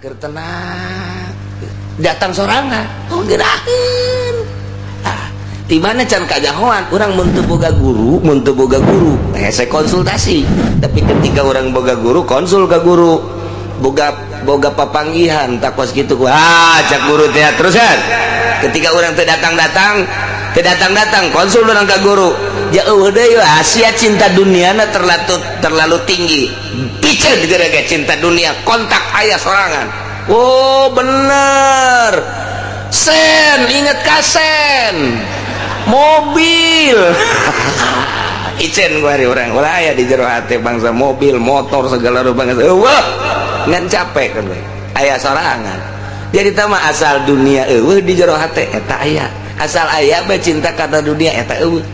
Keur tenang datang sorangan. Oh, gerakeun. Ah, di mana can kajahoan urang mun teu boga guru, mun teu boga guru hese konsultasi. Tapi ketika urang boga guru, konsul ke guru, boga boga papanggihan tak kos kitu ku, ah, cak guru teh terusan. Ketika urang teu datang-datang, teu datang-datang, konsul urang ka guru, jauh deui. Asia cinta duniana terlalu terlalu tinggi, piceun gara cinta dunia, kontak aya sorangan. Oh, bener, sen inget kasen mobil icen gua hari orang ulah aya di jero hati bangsa mobil motor segala rupa. Wah, ngan capek kan aya sorangan. Jadi tama asal dunia eueuh di jero hati eta aya, asal aya bae cinta kata dunia eta eueuh.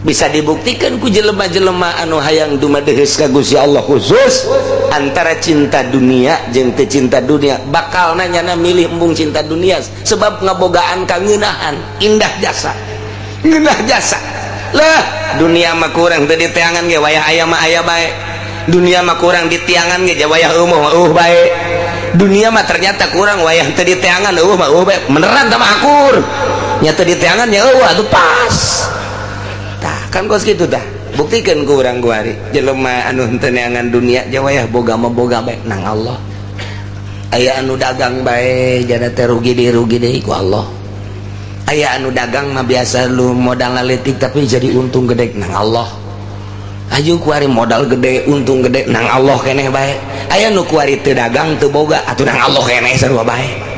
Bisa dibuktikan ku jelema-jelema anu hayang dumadeheus ka Gusti Allah, khusus antara cinta dunia jeung teu cinta dunia, bakal nanya milih embung cinta dunia, sebab ngabogaan kangeunahan, indah jasa, ngeunah jasa lah. Dunia mah kurang teu diteangan ge, wayah aya mah aya bae. Dunia mah kurang diteangan ge, wayah eueuh mah eueuh bae. Dunia mah ternyata kurang wayah teu diteangan, eueuh mah eueuh bae. Beneran tah mah akur nya, teu diteangan nya eueuh atuh pas. Tah kan kos kitu, tah buktikan ku urang kuari, jelema anu henteu neangan dunia, wayah boga mah boga bae nang Allah. Aya anu dagang bae jana teh rugi deui, rugi deui, ku Allah. Aya anu dagang mah biasa lu modal leutik tapi jadi untung gede, nang Allah. Aju kuari modal gede, untung gede, nang Allah keneh bae. Aya nu kuari teu dagang, teu boga, atuh nang Allah keneh sarua bae.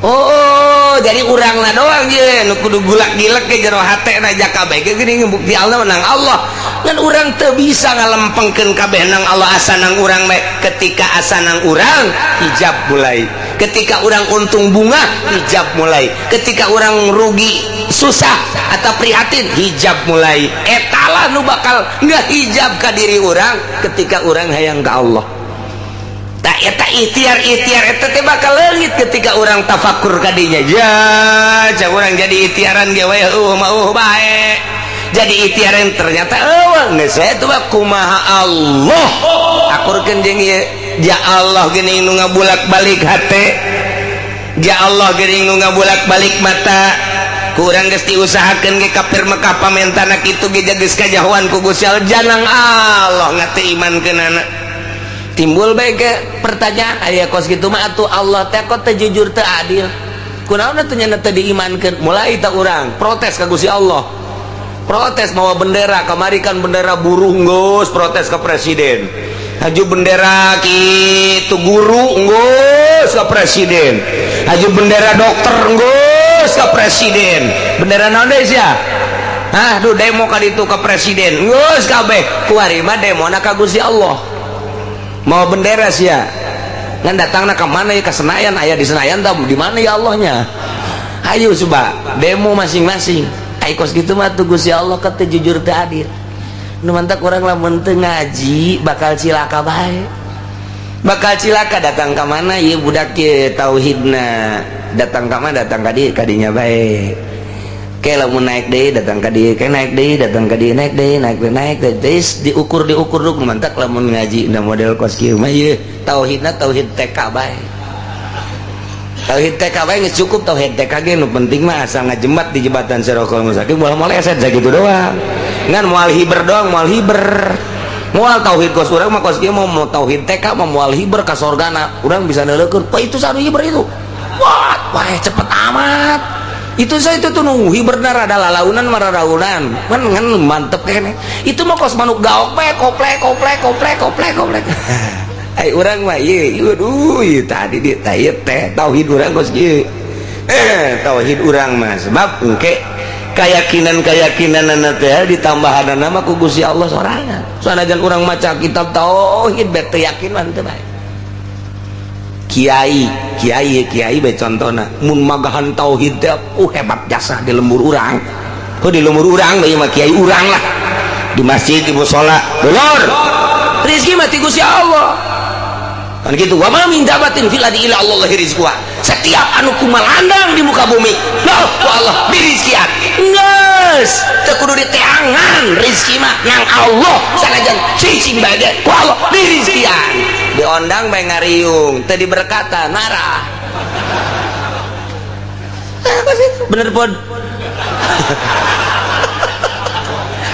Oh, jadi urang lah doang je nu kudu gulak gilek ke jero hate na jaka bae ge geuning bukti Allah nang Allah. Ngan urang teu bisa ngalempengkeun kabeh nang Allah, asa nang urang bae. Ketika asa nang urang, hijab mulai. Ketika urang untung bunga, hijab mulai. Ketika urang rugi, susah atau prihatin, hijab mulai. Etalah nu bakal nggak hijab ka diri urang ketika urang hayang ka Allah. Tak eta ikhtiar ikhtiar eta teh bakal leungit ketika urang tafakur kadinya. Ya cak urang jadi ikhtiaran ge we eueuh mah eueuh bae. Jadi ikhtiaran ternyata eueuh geus itu mah kumaha Allah akurkeun jeung ieu. Ya Allah geuning nu ngabulak-balik hate, ya Allah geuning nu ngabulak-balik mata. Kurang geus diusahakeun ge, kafir Mekah pamentana kitu ge geus kajahoan ku Gusti Allah, janang Allah ngate imankeunana. Timbul bae ke pertanyaan, aya kos kitu mah atuh Allah teh kok teu jujur, teu adil, kunaon atuh nya teu diimankeun? Mulai tak urang protes ka Gusti Allah, protes mawa bendera. Kamari kan bendera buruh geus protes ke presiden, haju bendera kitu guru geus ke presiden, haju bendera dokter geus ke presiden, bendera naon deui sia? Hah, duh, demo ka ditu ke presiden geus kabeh. Kuari mah demona ka Gusti Allah mau bendera sia. Ngan datangna ke mana ya? Ke Senayan. Aya di Senayan tah di mana ya Allahnya? Ayo coba demo masing-masing. Ai kos kitu mah tuh Gusti Allah kata jujur teu adil. Nu mantak urang lamun teu ngaji bakal cilaka bae, bakal cilaka. Datang ka mana ieu budak ye tauhidna? Datang ka mana? Datang ka dieu, ka dinya bae. Kayak lamun naik deui, datang ka dieu, kayak naik deui, datang ka dieu, naik deui, naik deui, naik deui, terus diukur diukur duk. Mantak lamun ngaji na model kos kieu mah ieu tauhidna tauhid TK bae, tauhid TK bae geus cukup. Tauhid TK ge nu penting mah asal ngajembat di jembatan Siratal Mustaqim, moal moleset, sakitu doang. Ngan moal hiber doang, moal hiber, moal tauhid kos urang mah kos kieu mau mau tauhid TK mah moal hiber ka sorgana. Urang bisa neuleukeun, "Pak, itu sanu hiber itu, wah wah, cepet amat itu." Saya itu tuh nunggu hiberna rada lalaunan, mararaunan kan ngan mantep kene. Itu mah kos manuk gaok bae, koplek koplek koplek koplek koplek. Ai urang mah ieu, waduh, ieu tadi di tah ieu teh tauhid urang kos kieu. Eh, tauhid urang mah sebab engke keyakinan-keyakinan teh ditambahan nama ku Gusti Allah sorangan. Sanajan urang maca kitab tauhid bae teu yakin mah teu bae. Kiai kiai kiai bae contohna mun magahan tauhid teh hebat jasa di lembur urang. Oh, di lembur urang ieu mah kiai urang lah, di masjid, di musala. Dulur, rezeki mah ti Gusti Allah kan gitu. Wa ma min dabatin fil ardi illa Allah rizquha. Setiap anu kumalandang di muka bumi lah ku Allah dirizkian. Geus teu kudu diteangan, rezeki mah nang Allah. Sanajan cicing bae ge ku Allah dirizkian. Diondang bae ngariung, teu diberkatan marah. Bener pun.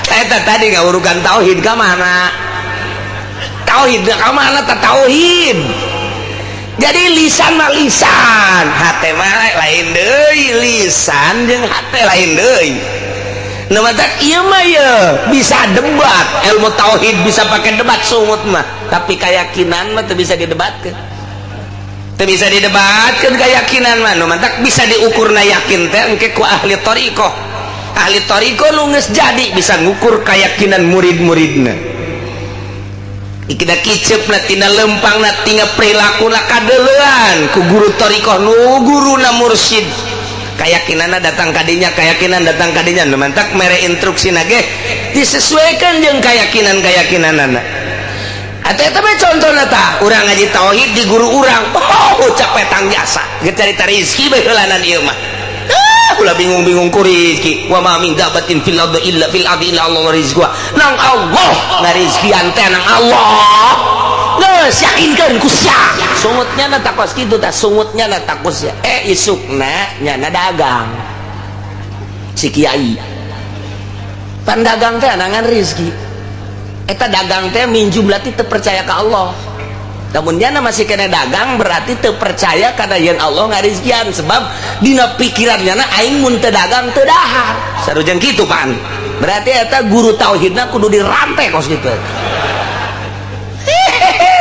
Eta tadi ngawurukan tauhid ka mana? Tauhid ka mana ta tauhid? Jadi lisan mah lisan, hate mah lain deui, lisan jeung hate lain deui. Nu matak ieu mah ye bisa debat, ilmu tauhid bisa pakai debat sungut mah, tapi keyakinan mah teu bisa didebatkeun. Teu bisa didebatkeun keyakinan mah, nu matak bisa diukurna yakin teh engke ku ahli thariqah. Ahli thariqah nu geus jadi bisa ngukur keyakinan murid-muridna. Kita kicep na tina lempang na tina perilaku na kadeleuan ku guru thariqah nu guruna mursyid. Keyakinanna datang kadinya, keyakinan datang kadinya, nu mantak mere instruksi ge disesuaikan jeung keyakinan-keyakinanana. Atau eta mah contohna tah, urang ngaji tauhid di guru urang, oh capek tang jasa, geus carita rezeki bae heulanan ieu mah. Ulah bingung-bingung ku rezeki. Wa ma min dabatin fil ardi illa fil ardi illa Allah rizquha. Nang Allah ngarizkian teh nang Allah. Geus yakinkeun ku sia. Sungutnya na takos kitu tah, sungutnya na takos ya. Isukna nyana dagang. Si kiai. Pan dagang teh nangan rezeki. Eta dagang teh minjum berarti teu percaya ka Allah. Namun nyana masih kena dagang berarti teu percaya kana yen Allah ngarizkian, sebab dina pikiran nyana aing mun teu dagang teu dahar. Sarujeng kitu pan. Berarti eta guru tauhidna kudu dirantai kos kitu.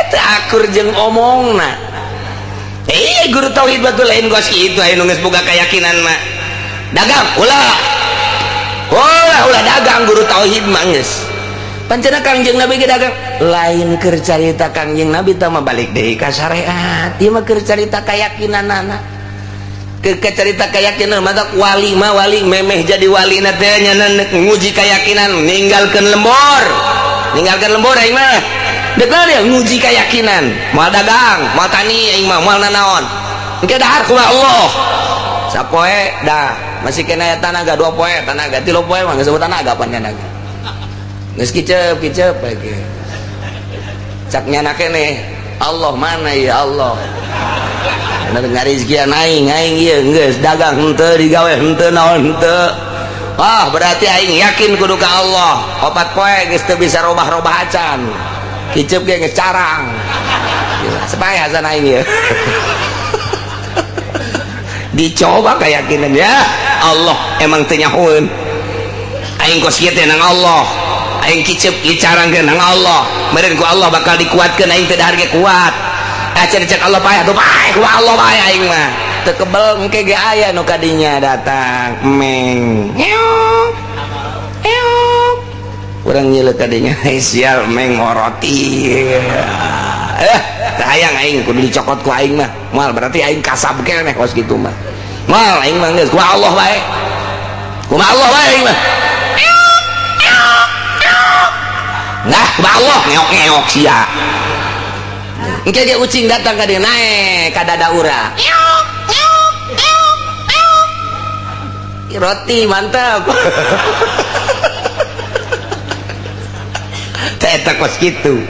Teu akur jeung omongna. Guru tauhid batur lain kos kitu aya nu geus boga keyakinan mah. Dagang ulah. Ulah ulah dagang guru tauhid mah geus. Pancena Kangjeng Nabi ge dagang lain keur carita Kangjeng Nabi tah mah balik deui ka syariat. Ieu mah keur carita keyakinanana. Keur carita keyakinan mah wali mah wali memeh jadi wali na teh nya nguji keyakinan ninggalkeun lembur. Ninggalkeun lembur aing mah. Deuk dia nguji keyakinan. Moal dagang, moal tani aing mah, moal nanaon. Engke dahar kumaha Allah. Sapoe dah masih kena tanaga 2 poe, tanaga 3 poe mah geus tanaga pan nyana. Geus kicep kicep lagi. Cak nyana keneh, Allah mana ya Allah. Bener ngarizkian aing, aing ieu geus dagang henteu digawe henteu naon henteu. Wah, berarti aing yakin kudu ka Allah. 4 poe geus teu bisa robah-robah acan. Kicep ge geus carang. Supaya hasan aing ieu. Dicoba keyakinan ya Allah emang teu nyahoeun. Aing kos kieu teh nang Allah. Aing kicep dicarangkeun nang Allah. Meureun ku Allah bakal dikuatkeun aing teu dahar ge kuat. Acan cek Allah paeh atuh paeh ku Allah paeh aing mah. Teu kebel engke ge aya nu kadinya datang meng. Ngeok. Ngeok. Urang nyeuleuh kadinya sial meng moroti. Teu hayang aing kudu dicokot ku aing mah. Moal berarti aing kasab keneh kos kitu mah. Moal aing mah geus ku Allah bae. Kumaha Allah bae aing mah. Nah, kumaha Allah ngeok-ngeok sia. Engke ge ucing datang ka dieu naek ka dada urang. Roti mantap. Teh eta kos kitu.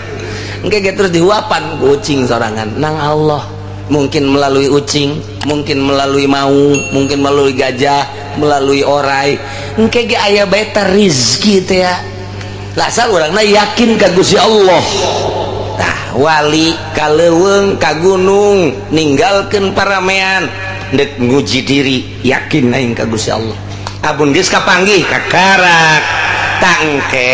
Engke ge terus dihuapan ku ucing sorangan nang Allah. Mungkin melalui ucing, mungkin melalui maung, mungkin melalui gajah, melalui orai. Engke ge aya bae teh rizki teh ya. Lasal urangna yakin ka Gusti Allah. Tah wali ka leuweung ka gunung ninggalkeun paramean deuk nguji diri yakin aing ka Gusti Allah. Abun geus kapanggih kakarak tangke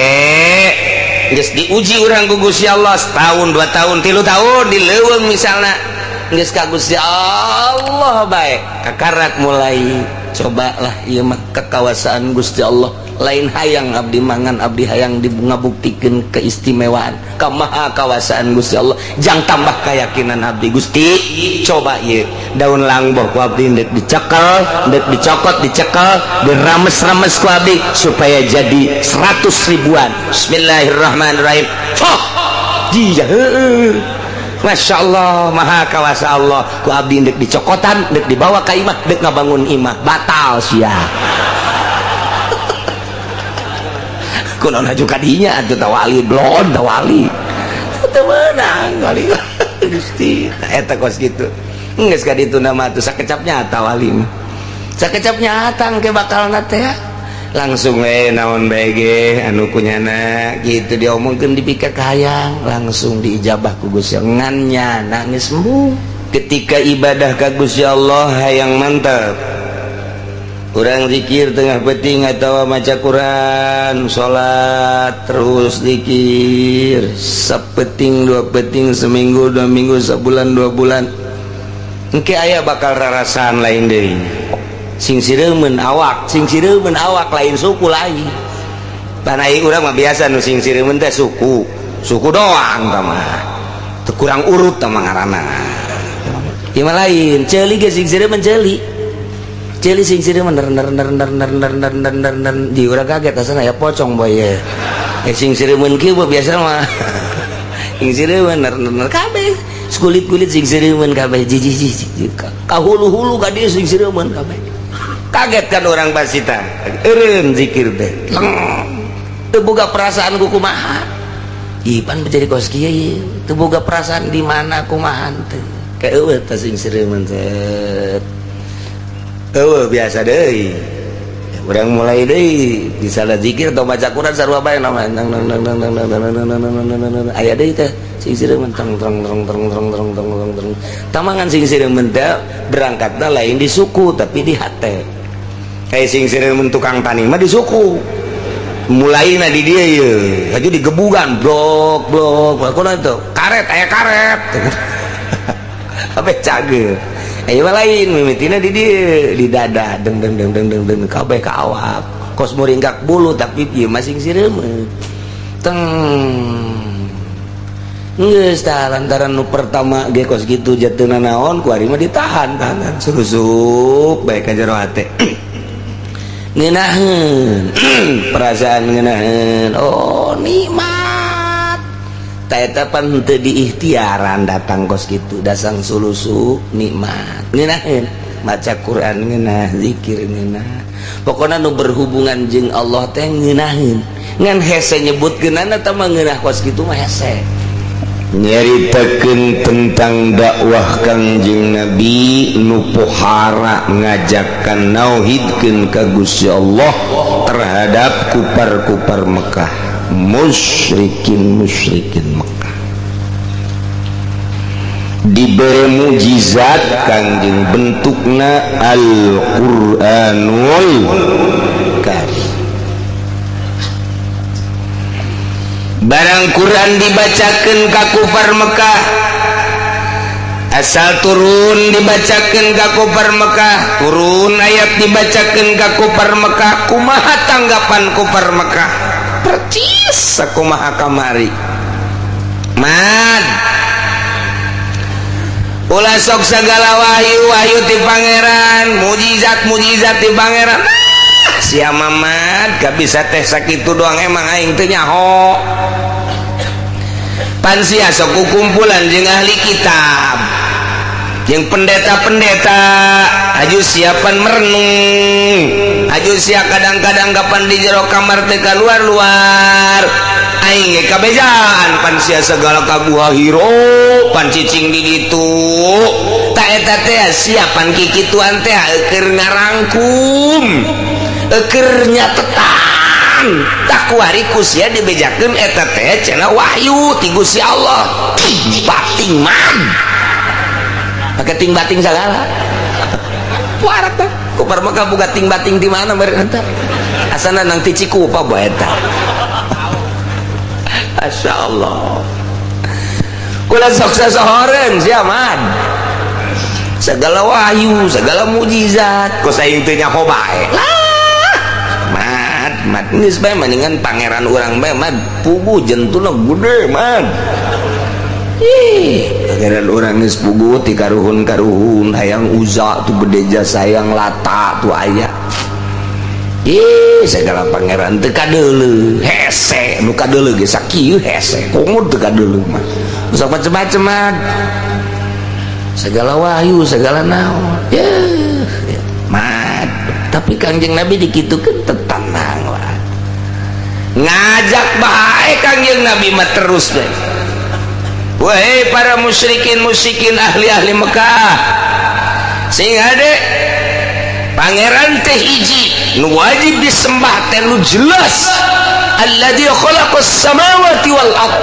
geus diuji urang ku Gusti Allah setahun 2 tahun 3 tahun di leuweung misalna geus ka Gusti Allah bae kakarak mulai cobalah ieu mah kekawasaan Gusti Allah. Lain hayang abdi mangan abdi hayang ngabuktikeun keistimewaan kamaha kawasaan Gusti Allah jang tambah keyakinan abdi Gusti coba ieu daun langboh ku abdi deuk dicekel deuk dicokot dicekel dirames-rames ku abdi supaya jadi 100 ribuan. Bismillahirrahmanirrahim. Foh dia heueuh Masya Allah maha kawasa Allah ku abdi deuk dicokotan deuk dibawa ka imah deuk ngabangun imah batal sia. Kunaon haju kadinya atuh tawali blon tawali. Teu meunang wali Gusti eta kos kitu. Geus ka ditu nama tuh sakecap nyata wali mah. Sakecap nyata engke bakalna teh langsung we naon bae ge anu kunyana gitu diomongkeun dipikir kahayang langsung diijabah ku Gusti Allah ngan nyana geus embung. Ketika ibadah ka Gusti Allah hayang mantap, urang zikir tengah peuting atau maca Quran, salat terus zikir sapeting dua peting, seminggu dua minggu, sebulan dua bulan, engke aya bakal rarasaan lain deui, sing sireumeun awak, sing sireumeun awak, lain suku lain. Tanah urang mah biasa nu sing sireumeun teh suku suku doang tah mah teu kurang urut tah mah ngaranna. Ieu mah lain, ceuli ge sing sireumeun, ceuli ceuli sing sireumeun ner ner ner ner ner ner ner ner ner ner di urang kaget asana ya pocong boy ye. Eh, sing sireumeun kieu biasa mah sing sireumeun ner ner ner kabeh kulit-kulit sing sireumeun kabeh, jijih jijih ka hulu-hulu ka dieu sing sireumeun kabeh. Kaget kan orang pasita eureun zikir teh teu boga perasaan ku kumaha ipan menjadi kos kieu ieu teu boga perasaan di mana kumaha teh kayak eueuh teh sing sireumeun teh eueuh biasa deui. Urang mulai deui misalnya zikir atau baca Quran sarua bae nama nang nang nang nang nang nang nang nang nang nang aya deui teh sing sireumeun teng teng teng teng teng teng teng teng teng tamangan sing sireumeun teh berangkatna lain di suku tapi di hate. Kayak sing sireumeun tukang tani mah di suku mulaina di dia ye aja digebugan blok blok kunaon tuh karet aya karet apa cager. Ayo lain mimitina di dia di dada deng deng deng deng deng deng kabeh ka awak kos muringkak bulu tapi ieu mah sing sireumeun teng geus tah lantaran nu pertama ge kos kitu jatuhna naon ku ari mah ditahan tahan surusup bae ka jero hate ngeunaheun perasaan ngeunaheun oh nikmat ta eta pan henteu diikhtiaran datang kos kitu dasang sulusu nikmat ngeunaheun maca Quran ngeunah zikir ngeunah pokona nu berhubungan jeung Allah teh ngeunaheun ngan hese nyebutkeunana tah mah ngeunah kos kitu mah hese. Nyaritakeun tentang dakwah Kangjeng Nabi nu pohara ngajakan nauhidkeun ka Gusti Allah terhadap kupar-kupar Mekah, musyrikin-musyrikin Mekah. Diberi mujizat Kangjeng bentukna Al-Qur'anul Karim. Barang Quran dibacakan ka kufar Mekah, asal turun dibacakan ka kufar Mekah, turun ayat dibacakan ka kufar Mekah, kumaha tanggapan kufar Mekah? Percis sakumaha kamari. Mad ulah sok segala wahyu wahyu ti pangeran, mujizat mujizat ti pangeran. Sia mamad gak bisa teh sakitu doang emang aing teu nyaho. Pan sia sok kumpulan jeung ahli kitab jeung pendeta-pendeta aju siapan merenung aju sia kadang-kadang kapan di jero kamar teh keluar-luar aing ge kabejaan pan sia segala ka Gua Hiro pan cicing di ditu ta eta teh siapan kikituan teh keur ngarangkum keur nyatetan tak kuari ku sia dibejakeun eta teh cenah wahyu ti Gusti Allah bating man pakai ting bating segala warak tah kupar Mekah buka ting bating di mana beureun eta asana nang ti Cikupa bae eta. Masya Allah kula sok sasohoreun sia man segala wahyu segala mujizat kos aing teu nyaho bae lah mad mad geus bae mendingan pangeran urang bae mad puguh jentuna gede mad. Ih, pangeran urang geus puguh ti karuhun-karuhun hayang Uza tuh gede jasa hayang Lata tuh aya. Ih, segala pangeran teu kadeuleu hese nu kadeuleu ge sakieu hese kungut teu kadeuleu mah sok macem-macem mad segala wahyu segala naon yeuh mad. Tapi Kangjeng Nabi dikitukeun tetanang lah ngajak bae Kangjeng Nabi mah terus bae. Wahai para musyrikin musyrikin ahli-ahli Mekah, sing hade, pangeran teh hiji nu wajib disembah teh nu jelas, alladzi khalaqas samawati wal ard,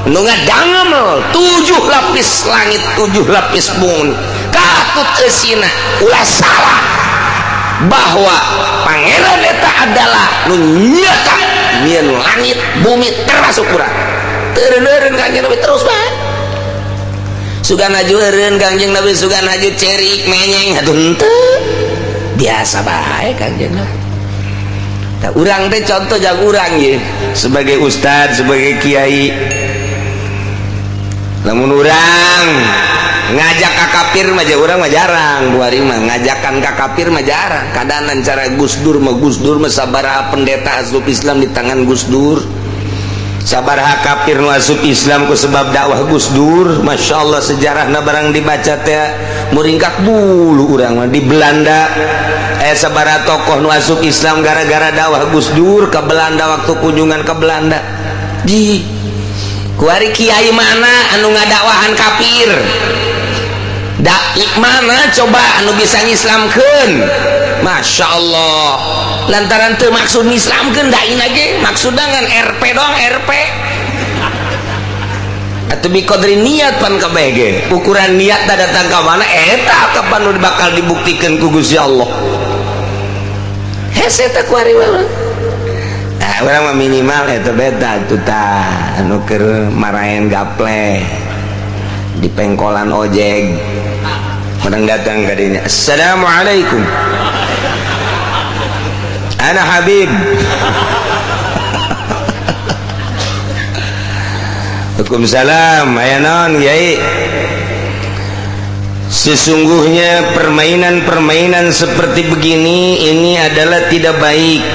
nu ngadangmel tujuh lapis langit, tujuh lapis bumi katut eusina. Ulah salah bahwa pangeran eta adalah nu nyata nyieun langit bumi termasuk urang. Teureun Kanjeng Nabi terus bae sugan haju eureun. Kanjeng Nabi sugan haju cerik menyeng, atuh henteu, biasa bae Kanjeng Nabi. Tah, urang teh contoh jang urang ye sebagai ustad, sebagai kiai, lamun urang ngajak ka kafir mah, urang mah jarang. Buari mah ngajakan ka kafir mah jarang kadanan cara Gus Dur mah. Gus Dur mah sabaraha pendeta asup Islam di tangan Gus Dur, sabaraha kafir nu asup Islam ku sebab dakwah Gus Dur. Masya Allah, sejarahna barang dibaca teh muringkak bulu urang mah. Di Belanda sabaraha tokoh nu asup Islam gara-gara dakwah Gus Dur ke Belanda, waktu kunjungan ke Belanda. Di kuari kiai mana anu ngadakwahan kafir, dai mana coba anu bisa ngislamkeun? Masya Allah, lantaran teu maksud ngislamkeun dai lagi, maksud dengan RP doang, RP atau biqadri niat pan kabeh ge. Ukuran niat datang ka mana, eta kapan nu bakal dibuktikan ku Gusti Allah. Hese teh kuari mah. Nah, urang mah minimal eta beta tuh tah anu keur maraen gaple di pengkolan ojek menang datang ka dinya, "Assalamualaikum, ana Habib." "Waalaikumsalam, aya naon, Kiai?" "Sesungguhnya permainan-permainan seperti begini ini adalah tidak baik.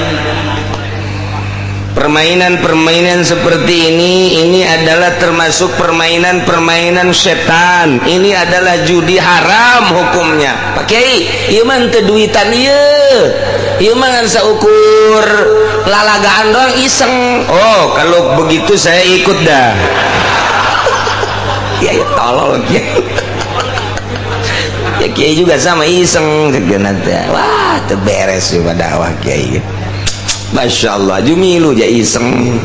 Permainan-permainan seperti ini adalah termasuk permainan-permainan setan. Ini adalah judi, haram hukumnya." "Pak Kiai, ieu mah teu duitan ieu. Ieu mah ngan saukur lalagaan doang, iseng." "Oh, kalau begitu saya ikut dah." Ya ya tolol ya. Ya kiai juga sama iseng teh. Wah, teu beres juga dakwah kiai. Masya Allah, jumilu ja iseng.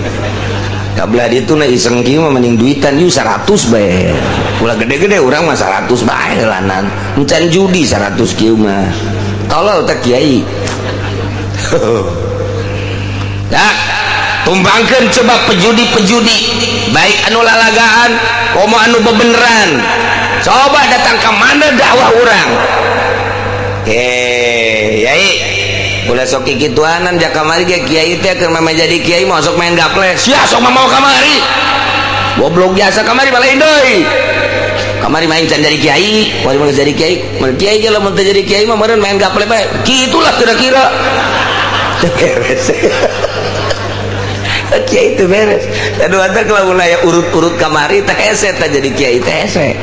Kabelah itu na iseng kieu mah mending duitan yuk 100 bae. Ulah gede-gede, urang mah 100 bae lanan. Encan judi 100 kieu mah. Tolol teh kiai. Nah, tumbangkeun coba pejudi-pejudi, baik anu lalagaan komo anu bebeneran. Coba datang ke mana dakwah urang? Eh, yai, ulah sok kikituanan. Ja kamari ge kiai teh keur mama jadi kiai mau sok main gaple. Sia sok mau kamari. Goblok biasa kamari balain deui. Kamari main can jadi kiai, kamari mah jadi kiai. Mun kiai ge lamun teu jadi kiai mah meureun main gaple bae. Kitulah kira-kira. Beres. Kiai itu beres. Aduh, anta kalau aya urut-urut kamari teh hese teh jadi kiai teh hese.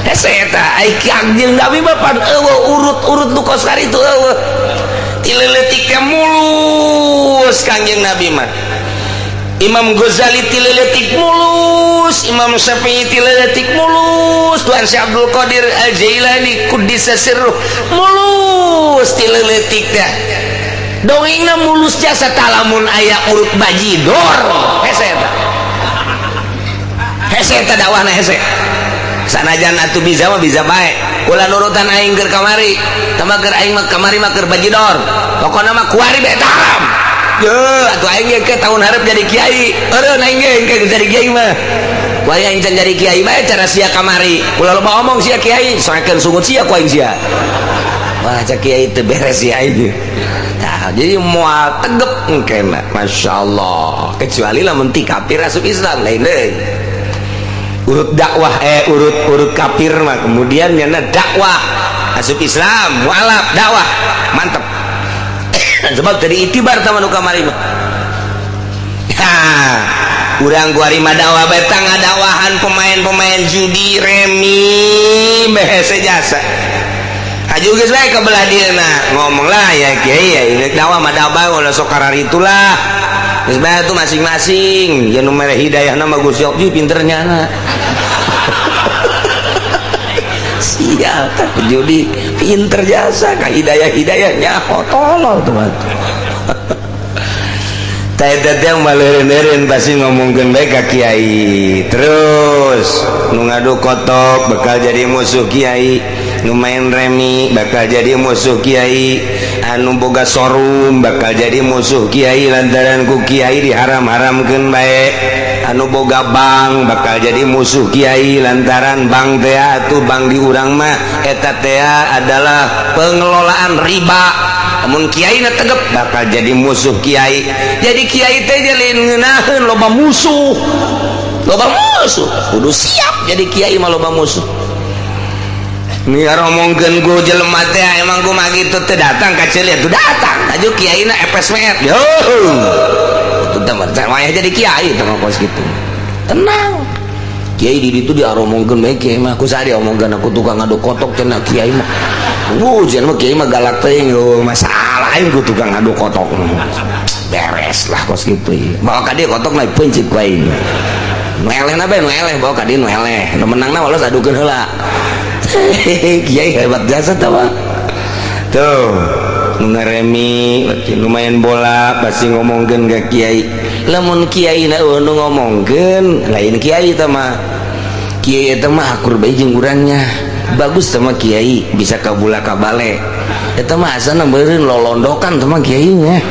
Hese eta ai Kangjeng Nabi mah pan eueuh urut-urut nu kos itu eueuh. Ti leutik teh mulus Kangjeng Nabi mah. Imam Ghazali ti leutik mulus, Imam Syafi'i ti leutik mulus, Tuan Syekh Abdul Qadir Al-Jailani kuddisa sirruh mulus ti leutik teh. Dongengna mulus jasa talamun aya urut bajidor hese eta. Hese eta dakwahna hese. Sanajan atuh bisa mah bisa bae. Ulah nurutan aing keur kamari, tambah keur aing mah kamari mah keur bajidor. Pokona mah kuari bae haram. Ye, atuh aing ge ke tahun hareup jadi kiai. Eureun aing ge ke jadi kiai mah. Kuari aing can jadi kiai bae cara sia kamari. Ulah loba omong sia kiai, soekeun sungut sia ku aing sia. Wah, cak kiai teu beres sia aing. Nah, jadi moal tegep engkena. Masya Allah. Kecuali lamun ti kafir asup Islam lain deui. Urut dakwah urut urut kafir mah kemudian nyana dakwah asup Islam, mualaf dakwah mantep. Sebab tadi itibar sama nu kamari mah. Ya, urang kuari mah dakwah bae ngadakwahan pemain-pemain judi remi behese jasa. Haju geus bae ka belah dieuna ngomong lah ya kiai ya, ini dakwah mah dakwah ulah sok kararitulah. Geus bae tuh masing-masing. Ya nu mere hidayah nama Gusti Allah pinternya na. Siap, tapi judi pinter jasa ka hidayah-hidayahnya tolol tuh. Teh yang maleureun-eureun pasti ngomongkeun bae ka kiai. Terus nu ngadu kotok bakal jadi musuh kiai, nu main remi bakal jadi musuh kiai, anu boga sorum bakal jadi musuh kiai lantaran ku kiai diharam-haramkeun bae, anu boga bank bakal jadi musuh kiai lantaran bank teh atuh bank di urang mah eta teh adalah pengelolaan riba. Mun kiai na tegep bakal jadi musuh kiai. Jadi kiai teh jalin ngeunaheun loba musuh. Loba musuh. Kudu siap jadi kiai mah loba musuh. Ni ngomongkeun ku jelema teh emang kumaha kitu teh datang ka ceuli atuh datang. Aju kiai na FSMR. Yo. Atuh teh mah jadi kiai teh mah kos kitu. Tenang. Kiai di ditu diaromongkeun bae kiai mah ku saha diomongkeun aku tukang ngadu kotok cenah kiai mah. Cenah mah kiai mah galak teuing masalah aing ku tukang ngadu kotok. Beres lah kos kitu ieu. Bawa ka dieu kotok naik peuncit ku aing. Nu elehna bae nu eleh bawa ka dieu nu eleh. Nu menangna walos adukeun heula. Kiai hebat jasa tah mah. Tuh, nu ngaremi, nu main bola pasti ngomongkeun ka kiai. Lamun kiai na nu ngomongkeun, lain kiai tah mah. Kiai eta mah akur bae jeung urangnya. Bagus tah mah kiai bisa kabula kabale. Eta mah asana meureun lolondokan tah mah kiainya.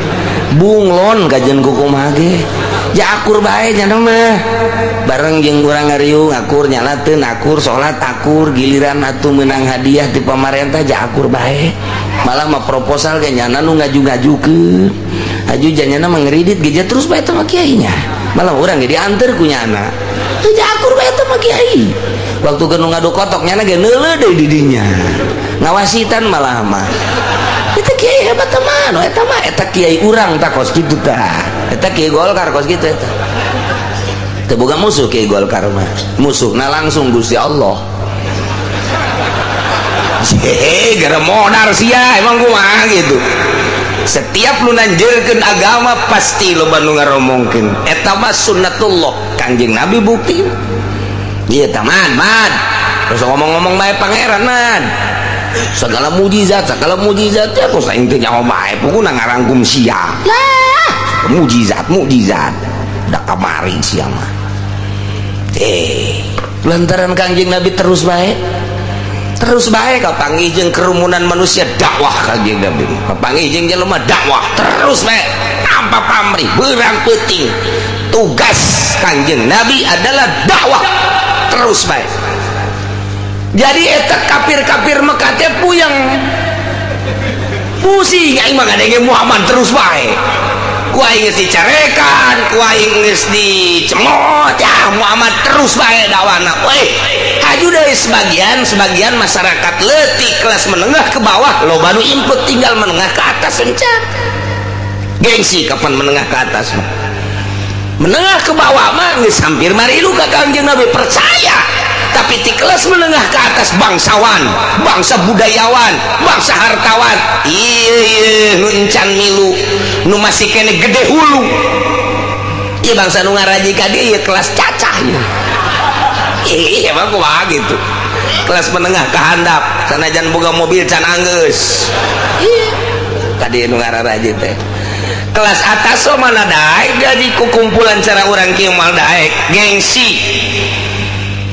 Bunglon kajian kumaha ge. Ja akur bae nya mah. Bareng jeung urang ngariung akur nyalateun akur salat akur giliran atuh meunang hadiah ti pamarentah ja akur bae. Malah mah proposal ge nyana nu ngaju-ngajukeun. Aju janyana mah ngeridit ge ja terus bae tah mah kiainya. Malah urang ge dianteur ku nyana. Teu ja akur bae tah mah kiai. Waktu ke nu ngadu kotok nyana ge neuleuh deui di dinya. Ngawasitan malah mah. Eta kiai hebat tah mah, eta mah eta kiai urang tah kos kitu tah. Eta kiai Golkar kos kitu eta. Teu boga musuh kiai Golkar mah. Musuhna langsung Gusti Allah. Hehe, gara modar sia emang kumaha gitu. Setiap lu nanjeurkeun agama pasti loba nu ngaromongkeun. Eta mah sunnatullah, Kangjeng Nabi bukti. Ieu tah man, man. Terus ngomong-ngomong bae pangeran man. Segala mujizat ya kos aing teh nyaho bae pokona ngarangkum sia. Lah, mujizat, mujizat. Da kamari sia mah. Lantaran Kangjeng Nabi terus bae. Terus bae kapanggih jeung kerumunan manusia dakwah Kangjeng Nabi. Kapanggih jeung jelema dakwah terus bae tanpa pamrih, beurang peuting. Tugas Kangjeng Nabi adalah dakwah terus bae. Jadi eta kafir-kafir Mekah teh puyeng. Pusing aing mah ngadenge Muhammad terus bae. Ku aing geus dicarekan, ku aing geus dicemooh, ya Muhammad terus bae dakwana. Weh, haju deui sebagian masyarakat leutik kelas menengah ke bawah loba nu input tinggal menengah ke atas encan. Gengsi kapan menengah ke atas mah. Menengah ke bawah mah geus hampir marilu ka Kangjeng Nabi percaya. Tapi di kelas menengah ke atas bangsawan, bangsa budayawan, bangsa hartawan, iya nu encan milu, nu masih kene gede hulu. Iya bangsa nu ngaraji ka dieu ieu kelas cacah ieu. Iya emang kumaha gitu. Kelas menengah ke handap, sanajan boga mobil can anggeus. Iya ka dieu nu ngararaji teh. Kelas atas so mana daek jadi kukumpulan cara urang kieu moal daek, gengsi.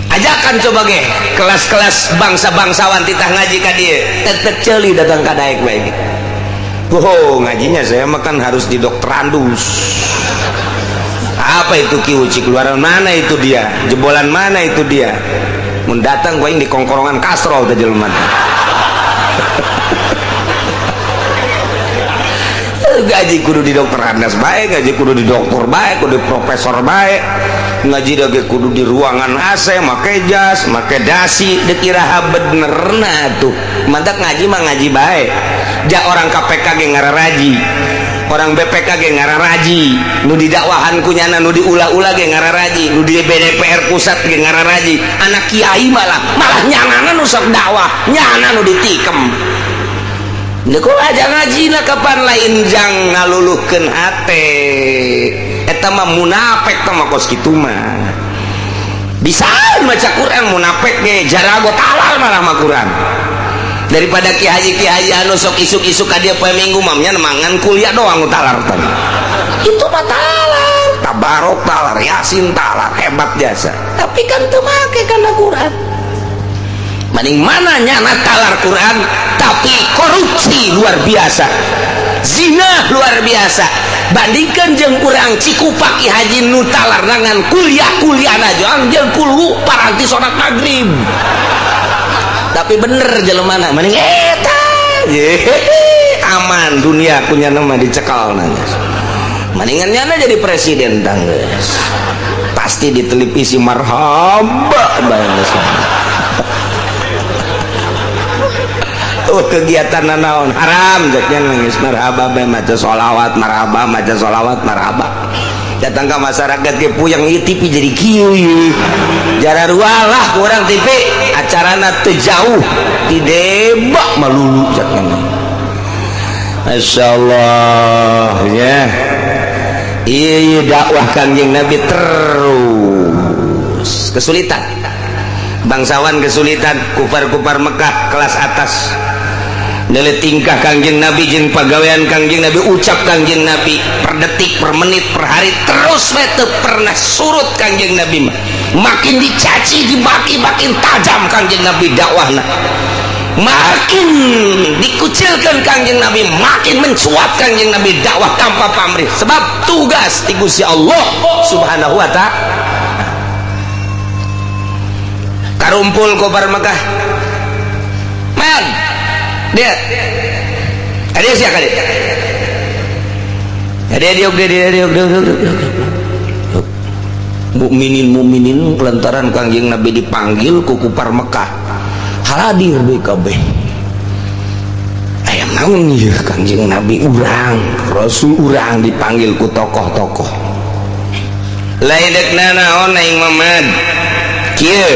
Ajakan coba ge kelas-kelas bangsa-bangsawan titah ngaji ka dieu tek-tek ceuli datang ka daek bae. Oh, ngajinya saya makan harus di dokterandus. Apa itu kiuci keluaran mana itu dia? Jebolan mana itu dia? Mun datang gua di kongkorongan kastrol teh jelema. Gaji kudu di dokter Andas bae, gaji kudu di dokter bae, kudu di profesor bae. Ngaji dage kudu di ruangan AC, make jas, make dasi, deuk iraha benerna tuh. Mantak ngaji mah ngaji bae. Ja orang KPK ge ngararaji, orang BPK ge ngararaji, nu didakwahan ku nyana, nu diulah-ulah ge ngararaji, nu di BDPR pusat ge ngararaji. Anak kiai malah nyanana nu sok dakwah, nyana nu ditikem. Deuk aja ngajina kapan lain jang ngaluluhkeun hate. Eta mah munafik tah mah kos kitu mah. Bisa maca Quran munafik ge jarago talar malah mah Quran. Daripada ki haji anu sok isuk-isuk ka dieu poe Minggu mamnya mangan kuliah doang talar tah. Itu mah talar, tabarok talar, yasin talar, hebat jasa. Tapi kan teu make kana Quran. Mending mana nyana talar Quran tapi korupsi luar biasa, zina luar biasa. Bandingkan jeung urang Cikupa Ki Haji nu talar nangan kuliah-kuliah aja jeung kulhu paranti salat maghrib. Tapi bener jelemana mending eta aman dunia punya nama dicekal nanya. Mendingan nyana jadi presiden tangges. Pasti di televisi marhaba bae. Oh kegiatan naon haram jaknya nangis marhaba bae maca sholawat marhaba maca sholawat marhaba. Datang ke masyarakat ke puyeng ieu TV jadi kieu ieu. Jararualah ku urang TV acarana teu jauh ti debak malulu jaknya. Masyaallah ya. Ieu dakwah Kangjeng Nabi terus kesulitan. Bangsawan kesulitan, kufar-kufar Mekah kelas atas. Nilai tingkah Kangjeng Nabi jeung pagawean Kangjeng Nabi, ucap Kangjeng Nabi per detik, per menit, per hari terus we teu pernah surut Kangjeng Nabi mah. Makin dicaci, dimaki, makin tajam Kangjeng Nabi dakwahna. Makin dikucilkan Kangjeng Nabi, makin mencuat Kangjeng Nabi dakwah tanpa pamrih. Sebab tugas ti Gusti Allah Subhanahu wa ta'ala. Karumpul kufar Mekah. Man, dia ada siapa dia? Ada dia dia dia dia. Mukminin mukminin lantaran Kangjeng Nabi dipanggil ku kufar Mekah. Hadir BKB. Aya naon ieu Kangjeng Nabi urang, Rasul urang dipanggil ku tokoh-tokoh. Lain dek nanaon aing Mamad. Kieu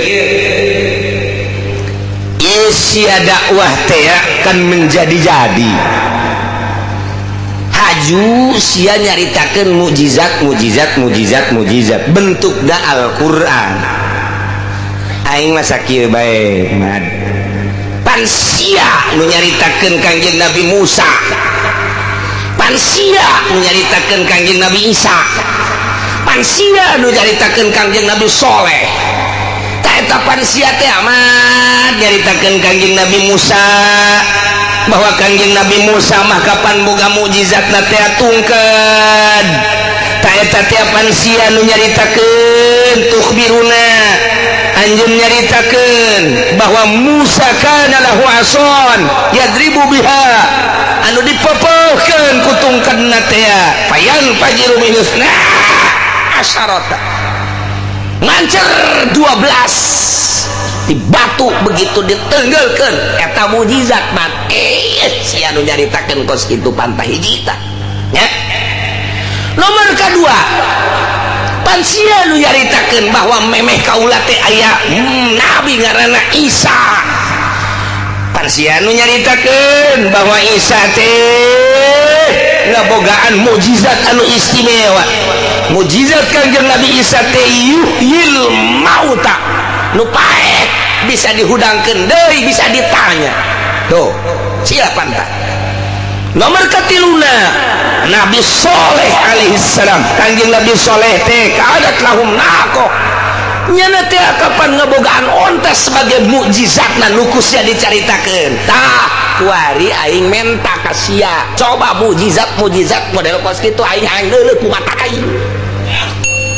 isia dakwah teh kan menjadi-jadi. Haju sia nyaritakeun mukjizat mukjizat mukjizat mukjizat bentukna Al-Qur'an. Aing mah sakieu bae mad. Pan sia nu nyaritakeun Kangjeng Nabi Musa. Pan sia nu nyaritakeun Kangjeng Nabi Isa. Pan sia nu nyaritakeun Kangjeng Nabi Soleh. Eta pan sia teh amat nyaritakeun Kangjeng Nabi Musa bahwa Kangjeng Nabi Musa mah kapan boga mukjizatna teh tungkeud. Ta eta teh pan sia nu nyaritakeun tukhbiruna anjeun nyaritakeun bahwa Musa kana lahu ason yadribu biha anu dipepeuhkeun ku tungkedna teh payan fajiru minusna asyarata mancer 12 di batu begitu ditenggelkeun eta mukjizat mat sia nu nyaritakeun kos kitu pantah hiji tah nya. Nomor kedua pan sia nu nyaritakeun bahwa memeh kaula teh aya nabi ngaranna Isa. Pan sia nu nyaritakeun bahwa Isa teh ngabogaan mukjizat anu istimewa. Mukjizat Kangjeng Nabi Isa teh yuhyil mauta nu paek bisa dihudangkeun deui bisa ditanya. Tuh sia pantah. Nomor katiluna Nabi Soleh alaihi salam. Kangjeng Nabi Soleh teh kadat lahum naqo nyana teh kapan ngebogaan onta sebagai mukjizatna nu ku sia dicaritakeun. Tah kuari aing menta ka sia coba mukjizat mukjizat model kos kitu aing hayang deuleuh ku mata aing.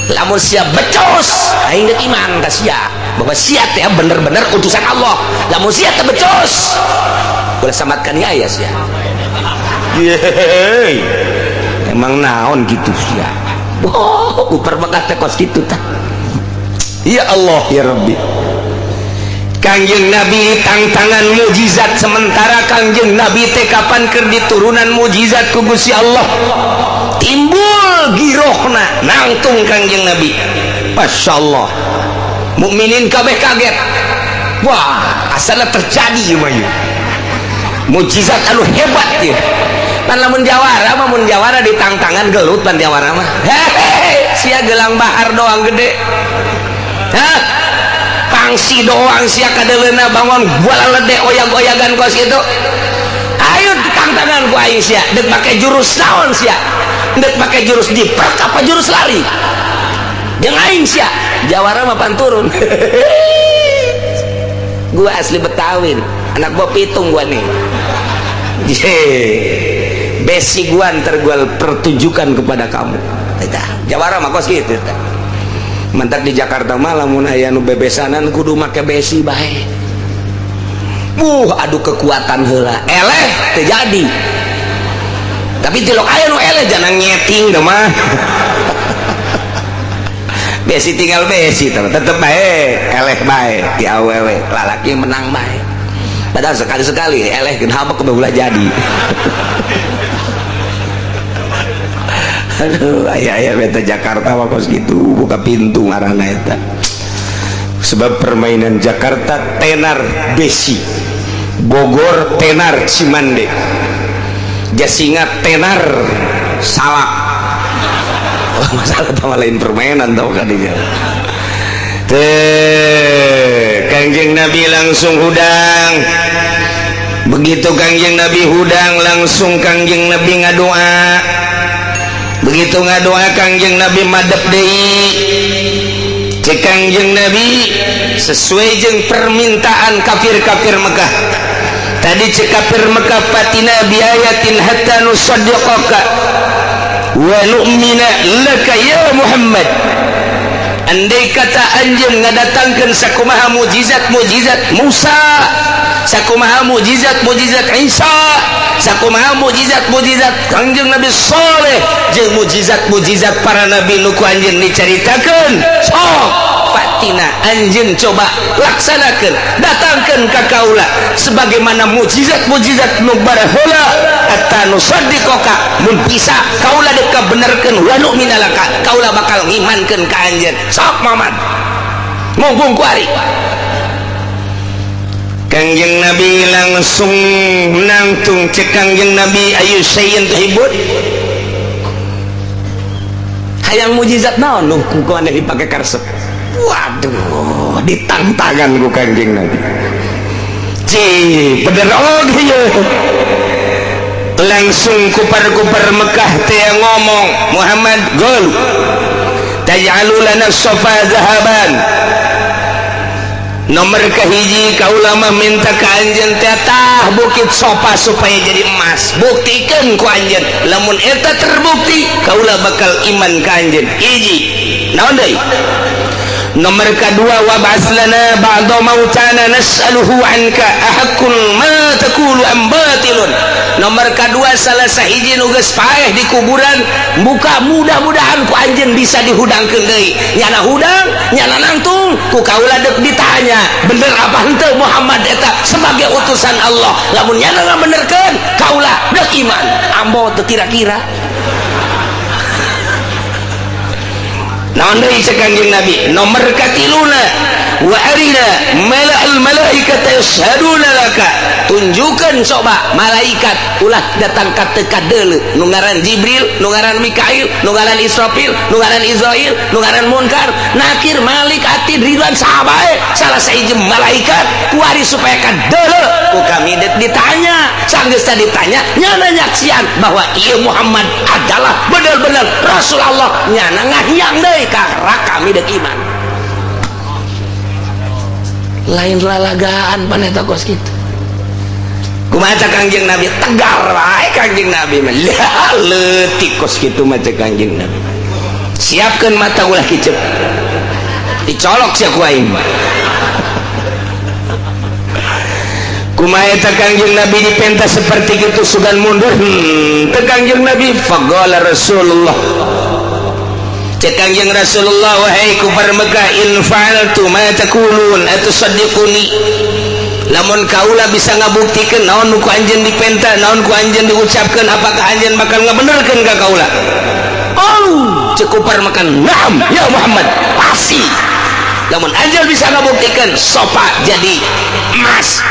Lamun sia becus aing deuk iman ka sia bahwa sia teh bener-bener utusan Allah. Lamun sia teh becus boleh samatkan ya sia. Yeay. Emang naon gitu sia. Oh, ku Mekah teh kos kitu tah. Ya Allah ya Rabbi. Kangjeng Nabi tangtangan mukjizat sementara Kangjeng Nabi teh kapan keur diturunan mukjizat ku Gusti Allah. Timbul girohna nangtung Kangjeng Nabi. Masyaallah. Mukminin kabeh kaget. Wah, asalna terjadi ieu mah ieu. Mukjizat anu hebat ieu. Pan lamun jawara mah mun jawara ditangtangan gelut pan jawara mah. Hehehe. Sia gelang bahar doang gede. Hah? Pangsi doang sia kadeleuna bangun bola lede oyag-oyagan kos kitu. Ayo tantangan ku aing sia, deuk make jurus naon sia? Deuk make jurus diprek apa jurus lari? Jeung aing sia, jawara mah pan turun. Gua asli Betawin, anak gua pitung gua nih. Besi gua ntar gua pertunjukan kepada kamu. Jawara mah kos kitu. Mantak di Jakarta mah lamun aya nu bebesanan kudu make besi bae. Adu kekuatan heula. Eleh teu jadi. Tapi tilok aya nu eleh jangan nyeting teh mah. Besi tinggal besi tetep bae, eleh bae di awewe, lalaki menang bae. Padahal sekali-sekali eleh kenapa kebeulah jadi. Aduh, aya-aya beta Jakarta mah kos kitu, buka pintu ngaranna eta. Sebab permainan Jakarta tenar besi, Bogor tenar Cimande, Jasinga tenar salak. Oh, masalah tambah lain permainan tau kan dia. Teh, Kangjeng Nabi langsung hudang. Begitu Kangjeng Nabi hudang, langsung Kangjeng Nabi ngadoa. Begitu ngadoa Kangjeng Nabi madep deui. Cek Kangjeng Nabi sesuai jeung permintaan kafir-kafir Mekah. Tadi cek kafir Mekah fatina biayatin hatta nusaddiqaka wa nu'mina laka ya Muhammad. Andai kata anjeun ngadatangkeun sakumaha mujizat-mujizat Musa, sakumaha mujizat-mujizat Isa, sakumaha mujizat-mujizat Kangjeng Nabi Saleh, jeung mujizat-mujizat para nabi nu ku anjeun dicaritakeun, sok fatina anjeun coba laksanakeun, datangkeun ka kaula sebagaimana mujizat-mujizat nu baraheula hatta nusaddiqaka, mun bisa kaula deuk kabenerkeun wa nu'mina laka, kaula bakal ngimankeun ka anjeun. Sok Muhammad mungkung kuari. Kangjeng Nabi langsung nangtung cek Kangjeng Nabi ayu sayin tuhibun. Hayang mujizat naon nu ku maneh dipake karesep. Waduh, ditangtangan ku Kangjeng Nabi. Ci, bener oge ieu. Langsung kupar-kupar Mekah teh ngomong, Muhammad gol. Taj'alu lana safa zahaban. Nomor kahiji kaula mah minta ka anjeun teh tah bukit sofa supaya jadi emas. Buktikeun ku anjeun, lamun eta terbukti kaula bakal iman ka anjeun. Hiji. Naon deui? Nomor kedua wa ba'ats lana ba'da mautana nas'aluhu anka ahaqqun ma taqulu am batilun. Nomor kedua salah sahiji nu geus paeh di kuburan buka mudah-mudahan ku anjeun bisa dihudangkeun deui. Nyana hudang, nyana nangtung, ku kaula deuk ditanya, bener apa henteu Muhammad eta sebagai utusan Allah. Lamun nyana ngabenerkeun, kaula deuk iman. Ambo teu kira-kira. Naon deui cek Kangjeng Nabi? Nomor katiluna wa arina mala'al malaikata yashhaduna laka. Tunjukkan coba malaikat ulah datang ka teu kadeuleu nu ngaran Jibril, nu ngaran Mikail, nu ngaran Israfil, nu ngaran Israil, nu ngaran Munkar, Nakir, Malik, Atid, Ridwan, sahabae salah sahiji malaikat kuari supaya kadeuleu ku kami ditanya. Sanggeus tadi ditanya nyana nyaksian bahwa ieu Muhammad adalah bener-bener Rasul Allah, nyana ngahyang deui karena kami dek iman. Lain lalagaan paneta kos kitu. Kumaha Kangjeng Nabi tegar wae Kangjeng Nabi mah. Lah leutik kos kitu mah cek Kangjeng Nabi. Siapkeun mata ulah kicep. Dicolok sia ku aing. Kumaha eta Kangjeng Nabi dipenta seperti kitu sugan mundur. Teu Kangjeng Nabi faqala Rasulullah. Cek Kangjeng Rasulullah wahai kufar Mekah in fa'altu ma taqulun atusaddiquni. Lamun kaula bisa ngabuktikeun naon nu ku anjeun dipenta, naon ku anjeun diucapkeun, apakah anjeun bakal ngabenerkeun ka kaula? Oh, cek kufar Mekah, na'am ya Muhammad, pasti. Lamun anjeun bisa ngabuktikeun sopa jadi emas,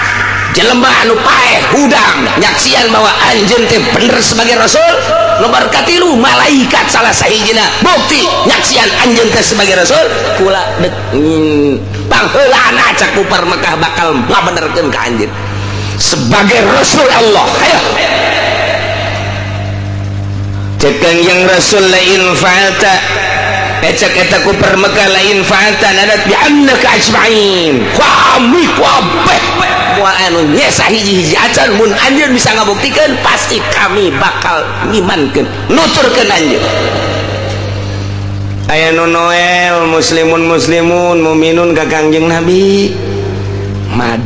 jelema anu paeh hudang nyaksian bahwa anjeun teh bener sebagai rasul, Nomor katilu, malaikat salah sahijina bukti nyaksian anjeun teh sebagai rasul. Kula dek pangheulana cak kupar Mekah bakal ngabenerkeun ka anjeun sebagai rasul Allah. Ayo, cek yang rasul, lain fa'alta, cek eta kupar Mekah, lain fa'alta lanatbi'annaka ajma'in, kami kabeh moal anu nyesa hiji-hiji acan. Mun anjeun bisa ngabuktikeun, pasti kami bakal ngimankeun, nuturkeun anjeun. Aya nu noel, muslimun muslimun muminun ka Kangjeng Nabi, mad,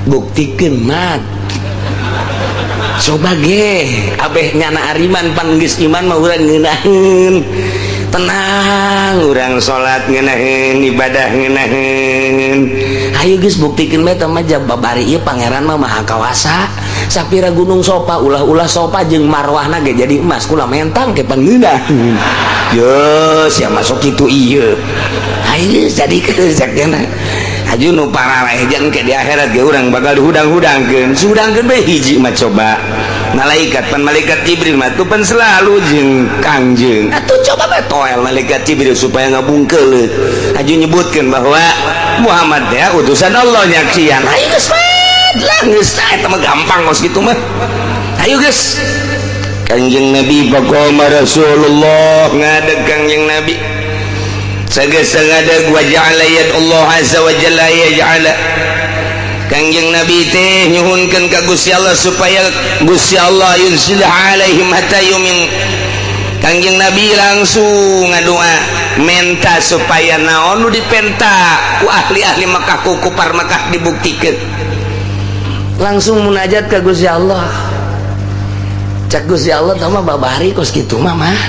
buktikeun, mad. Coba ge abeh nyana ariman pan geus iman mah urang ngeunaheun, tenang, urang salat ngeunaheun, ibadah ngeunaheun. Ayo geus, buktikeun bae mah. Babari ieu pangeran mah maha kawasa. Sapira gunung Sopa, ulah-ulah Sopa jeung Marwahna ge jadi emas, kula mentang ke pan ngeunaheun. Yo sia masuk kitu ieu, ayo jadi cek. Aju nu parareh ke di akhirat ge urang bakal dihudang-hudangkeun, hudangkeun bae hiji mah. Coba malaikat, pan malaikat Jibril mah tuh pan selalu jeung Kangjeng atuh. Coba bae toel malaikat Jibril supaya ngabungkeul, aju nyebutkeun bahwa Muhammad ya utusan Allah, nyaksian. Ayo geus lah, geus eta mah gampang kos kitu mah. Ayo geus, Kangjeng Nabi, faqama Rasulullah, ngadeg Kangjeng Nabi. Sageus ngadeg, wa ja'ala Allah azza wa jalla yaj'ala, Kangjeng Nabi teh nyuhunkeun ka Gusti Allah supaya Gusti Allah yunzil alaihim hatta yumin. Kangjeng Nabi langsung ngadoa, menta supaya naon nu dipenta ku ahli-ahli Mekah, ku kupar Mekah dibuktikeun. Langsung munajat ke Gusti Allah. Cak Gusti Allah, tah mah babari kos kitu mah mah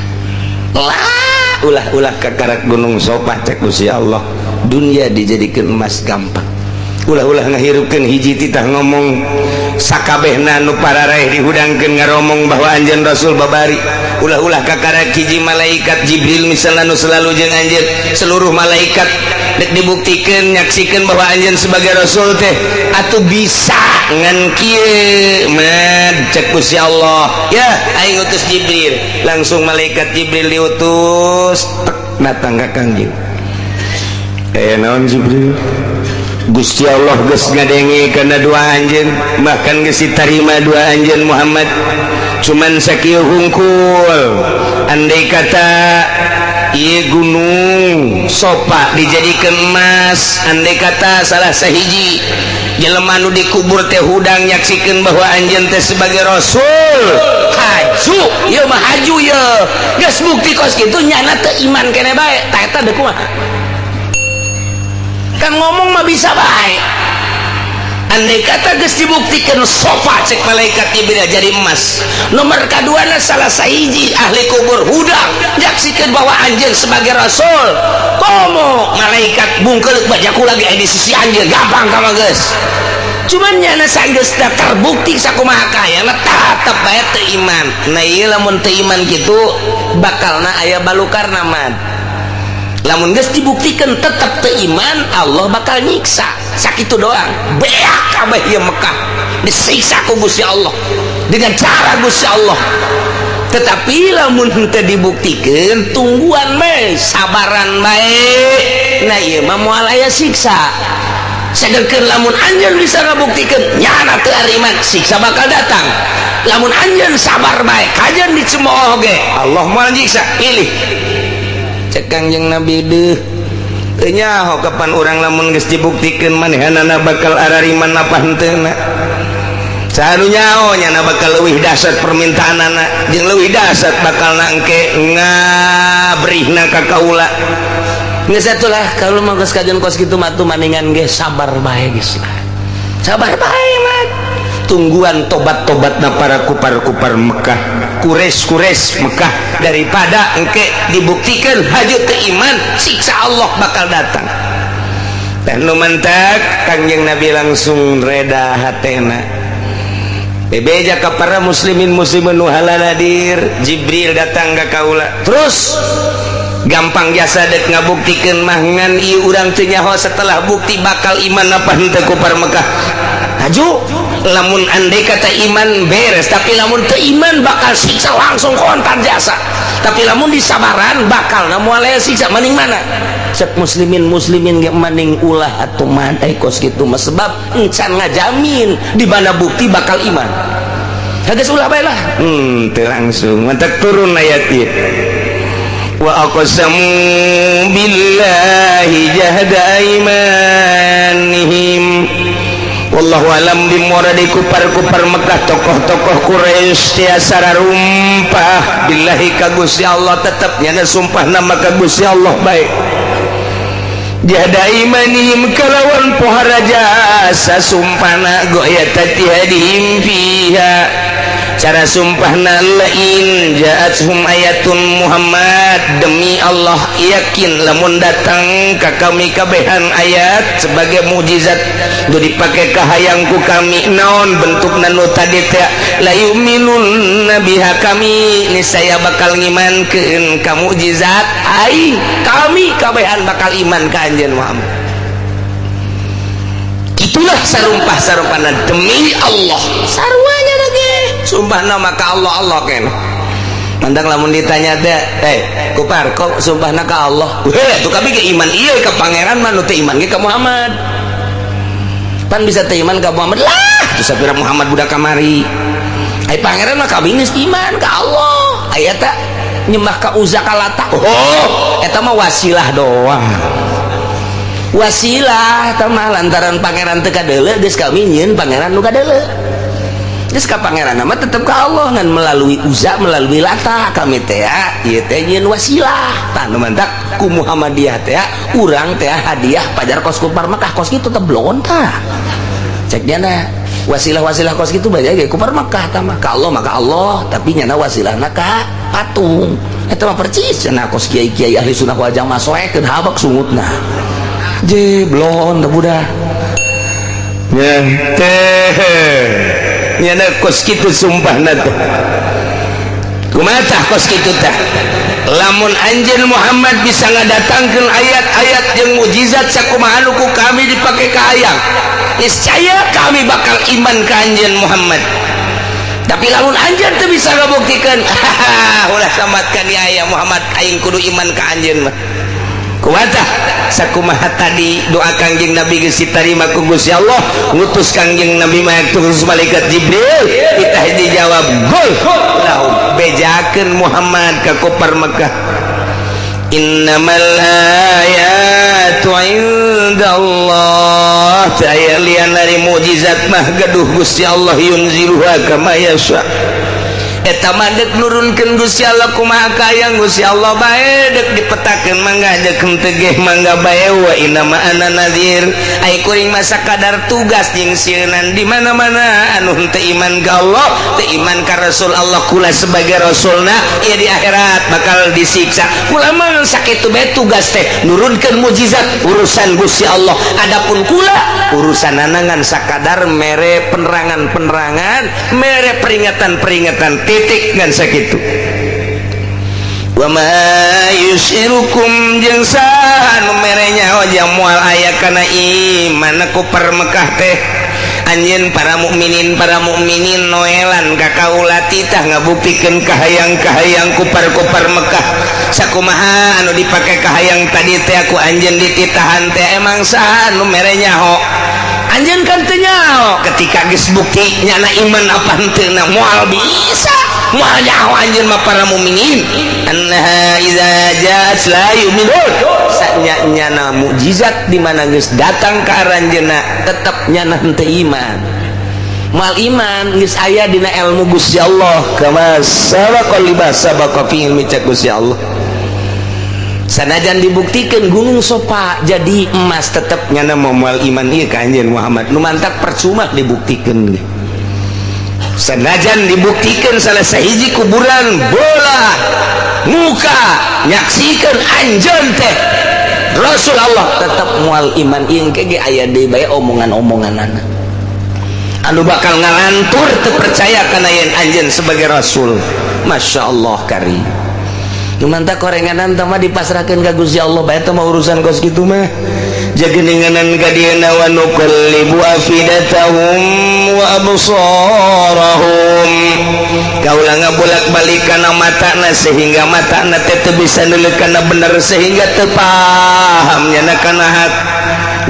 lah, ulah-ulah kakarak gunung Sopa. Cek Gusti Allah, dunia dijadikan emas gampang, ulah-ulah ngahirupkeun hiji titah ngomong, sakabehna nu pararaeh dihudangkeun ngaromong bahwa anjeun rasul babari. Ulah-ulah kakarak hiji malaikat Jibril misalnya nu selalu jeung anjeun, seluruh malaikat dek dibuktikeun, nyaksikeun bahwa anjeun sebagai rasul teh atuh bisa ngan kieu mad. Cek Gusti Allah, ya aing utus Jibril. Langsung malaikat Jibril diutus, tek, datang ka Kangjeng. Eh, naon Jibril? Gusti Allah geus ngadenge kana doa anjeun, bahkan geus ditarima doa anjeun Muhammad. Cuman sakieu hungkul, andai kata ieu gunung Sopa dijadikan emas, andai kata salah sahiji jelema nu dikubur teh hudang nyaksikeun bahwa anjeun teh sebagai rasul, haju ieu mah, haju ieu. Geus bukti kos kitu, nyana teu iman kene bae. Tah, eta deuk kumaha? Kan ngomong mah bisa bae. Andai kata geus dibuktikan Sofa, cek malaikat Jibril, jadi emas, nomor kaduana salah sahiji ahli kubur hudang nyaksikan bahwa anjeun sebagai rasul, komo malaikat bungkel bajaku lagi di sisi anjeun, gampang kama geus. Cuman nyana sanggeus terbukti sakumaha kaya tetep bae teu iman. Nah, ieu lamun teu iman kitu bakalna aya balukarna mah. Lamun geus dibuktikan tetap teu iman, Allah bakal nyiksa sakitu doang, beak kabeh ieu Mekah disiksa ku Gusti Allah dengan cara Gusti Allah. Tetapi lamun teu dibuktikan, tungguan bae, sabaran bae, nah ieu mah moal aya siksa. Sedangkan lamun anjeun bisa ngabuktikan nyana teu iman, siksa bakal datang. Lamun anjeun sabar bae, kajeun dicemooh ge Allah moal nyiksa. Pilih, cek Kangjeng Nabi. Deuh, teu nyaho kapan urang lamun geus dibuktikan manehanana bakal arariman apa henteu. Saha nu nyaho nyana bakal leuwih dahsyat permintaanana jeung leuwih dahsyat bakal engke ngabrihna ka kaula. Geus atulah, kalau mah geus kajeun kos kitu mah tuh maningan ge sabar bae geus lah, sabar bae mah, tungguan tobat-tobatna para kupar-kupar Mekah, kures-kures Mekah, daripada engke dibuktikan haju ke iman, siksa Allah bakal datang. Dan nu mantak Kangjeng Nabi langsung reda hatena, bebeja ka para muslimin muslimin nu hadir, Jibril datang ka kaula, terus gampang jasa dek ngabuktikeun mah, ngan ieu urang teu nyaho setelah bukti bakal iman apa henteu kupar Mekah. Haju. Lamun andai kata iman beres, tapi lamun teu iman bakal siksa langsung kontan jasa. Tapi lamun disabaran bakal na moal aya siksa. Maning mana cek muslimin muslimin ge maning ulah atuh mah kos kitu mah, sebab encan ngajamin di mana bukti bakal iman. Geus ulah bae lah. Teu langsung mantak turun ayat ieu, wa aqsamu billahi jahda aimanihim. Wallahu alam bimuradi. Kupar-kupar Mekah, tokoh-tokoh Quraisy tiasa rumpah billahi ka Gusti Allah, tetep nyana sumpah nama ka Gusti Allah baik. Jahda imanihim kalawan pohara jasa sumpahna, ghayata ijtihadihim fiha. Cara sumpahna, lain ja'athum ayatun Muhammad, demi Allah yakin lamun datang ka kami kabehan ayat sebagai mukjizat nu dipake kahayangku kami, naon bentuk nu tadi teh, la yu'minun biha, kami niscaya bakal ngimankeun ka mukjizat aing. Kami kabehan bakal iman ka anjeun Muhammad. Itulah sarumpah sarumpahna demi Allah. Saruanya lagi sumpah nama ka Allah. Allah ken mandang lamun ditanya teh, "Eh kupar, kok sumpahna ka Allah?" Weh, tuh kami ke iman iya ke pangeran mah, nu teu iman ge ka Muhammad. Pan bisa teu iman ka Muhammad lah tuh, sapira Muhammad budak kamari. Ai pangeran mah kami geus iman ka Allah. Aya ta nyembah ka Uzza, ka Lata? Oh, eta mah wasilah doang, wasilah eta mah. Lantaran pangeran teu kadeuleu, geus kami nyieun pangeran nu kadeuleu. Geus ka pangeran mah tetep ka Allah, ngan melalui Uzza, melalui Lata kami teh ieu teh nyieun wasilah. Tah, nu mantak ku Muhammadiyah teh urang teh hadiah pajar kos kupar Mekah kos kitu teh blon. Tah, cek nyana wasilah-wasilah kos kitu banyak ge kupar Mekah. Tah mah ka Allah maka Allah, tapi nyana wasilahna ka patung. Eta mah percis cenah kos kiai-kiai ahli sunnah wal jamaah, soekeun habak sungutna je blon teh budak ya teh. Nyana kos kitu sumpahna teh. Kumaha tah kos kitu tah? Lamun anjeun Muhammad bisa ngadatangkeun ayat-ayat jeung mukjizat sakumaha nu ku kami dipake kahayang, niscaya kami bakal iman ka anjeun Muhammad. Tapi lamun anjeun teu bisa ngabuktikeun, ulah sambatkan ya ya Muhammad, aing kudu iman ka anjeun mah. Kumaha tah? Sakumaha tadi doa Kangjeng Nabi geus ditarima ku Gusti Allah, ngutus Kangjeng Nabi mah terus malaikat Jibril, kita dijawab, "Qul lahum," bejakeun Muhammad ka kupar Mekah, innamal ayatu indallah. Aya lian dari mukjizat mah gaduh Gusti Allah, yunziluha kama yasha. Eta mah dek nurunkeun Gusti Allah kumaha kayang Gusti Allah bae, dek dipetakeun mangga, dek henteu ge mangga bae. Wa innama ana nadzir, ai kuring mah sakadar tugas jeung sieunan. Di mana-mana anu henteu iman ka Allah, teu iman ka Rasul Allah, kula sebagai rasulna ieu di akhirat bakal disiksa. Kula mah sakitu bae tugas teh nurunkeun mukjizat, urusan Gusti Allah. Adapun kula urusan ngan sakadar mere penerangan-penerangan, mere peringatan-peringatan, titik, ngan sakitu. Wa ma yusyirukum, jeung saha nu mere nyaho moal aya kana iman kupar Mekah teh anjeun para mukminin? Para mukminin noelan ka kaula titah ngabuktikeun kahayang-kahayang kupar-kupar Mekah sakumaha anu dipake kahayang tadi teh aku anjeun dititahan teh. Emang saha nu mere nyaho? Anjeun kan teu nyaho ketika geus bukti nyana iman apa henteu na. Moal bisa, moal nyaho anjeun mah para mukminin. Annaha idza ja'at la yu'minun, sanya nyana mukjizat di mana geus datang ka aranjeunna tetep nyana henteu iman, moal iman. Geus aya dina ilmu Gusti Allah, kama sabaqa lima sabaqa fi ilmi. Cek Gusti Allah, sanajan dibuktikan gunung Sopa jadi emas, tetep nyana moal iman ieu ka anjeun Muhammad. Nu mantak percuma dibuktikan. Sanajan dibuktikan salah sahiji kuburan bola muka nyaksikan anjeun teh Rasul Allah, tetap mual iman. Ieu ge aya deui bae omongan-omongan anak anu bakal ngalantur teu percaya kana yen anjeun sebagai rasul. Masya Allah kari. Mantap, korenganan mah dipasrahkan ke Gusti Allah bae. Teh mah urusan kos kitu mah. Jageninganan ka dieuna wa nuqallibu afidatahum wa absarahum. Kaula ngabolak-balik kana matana sehingga matana teh teu bisa neuleuk kana bener, sehingga teu paham nyana kana hak.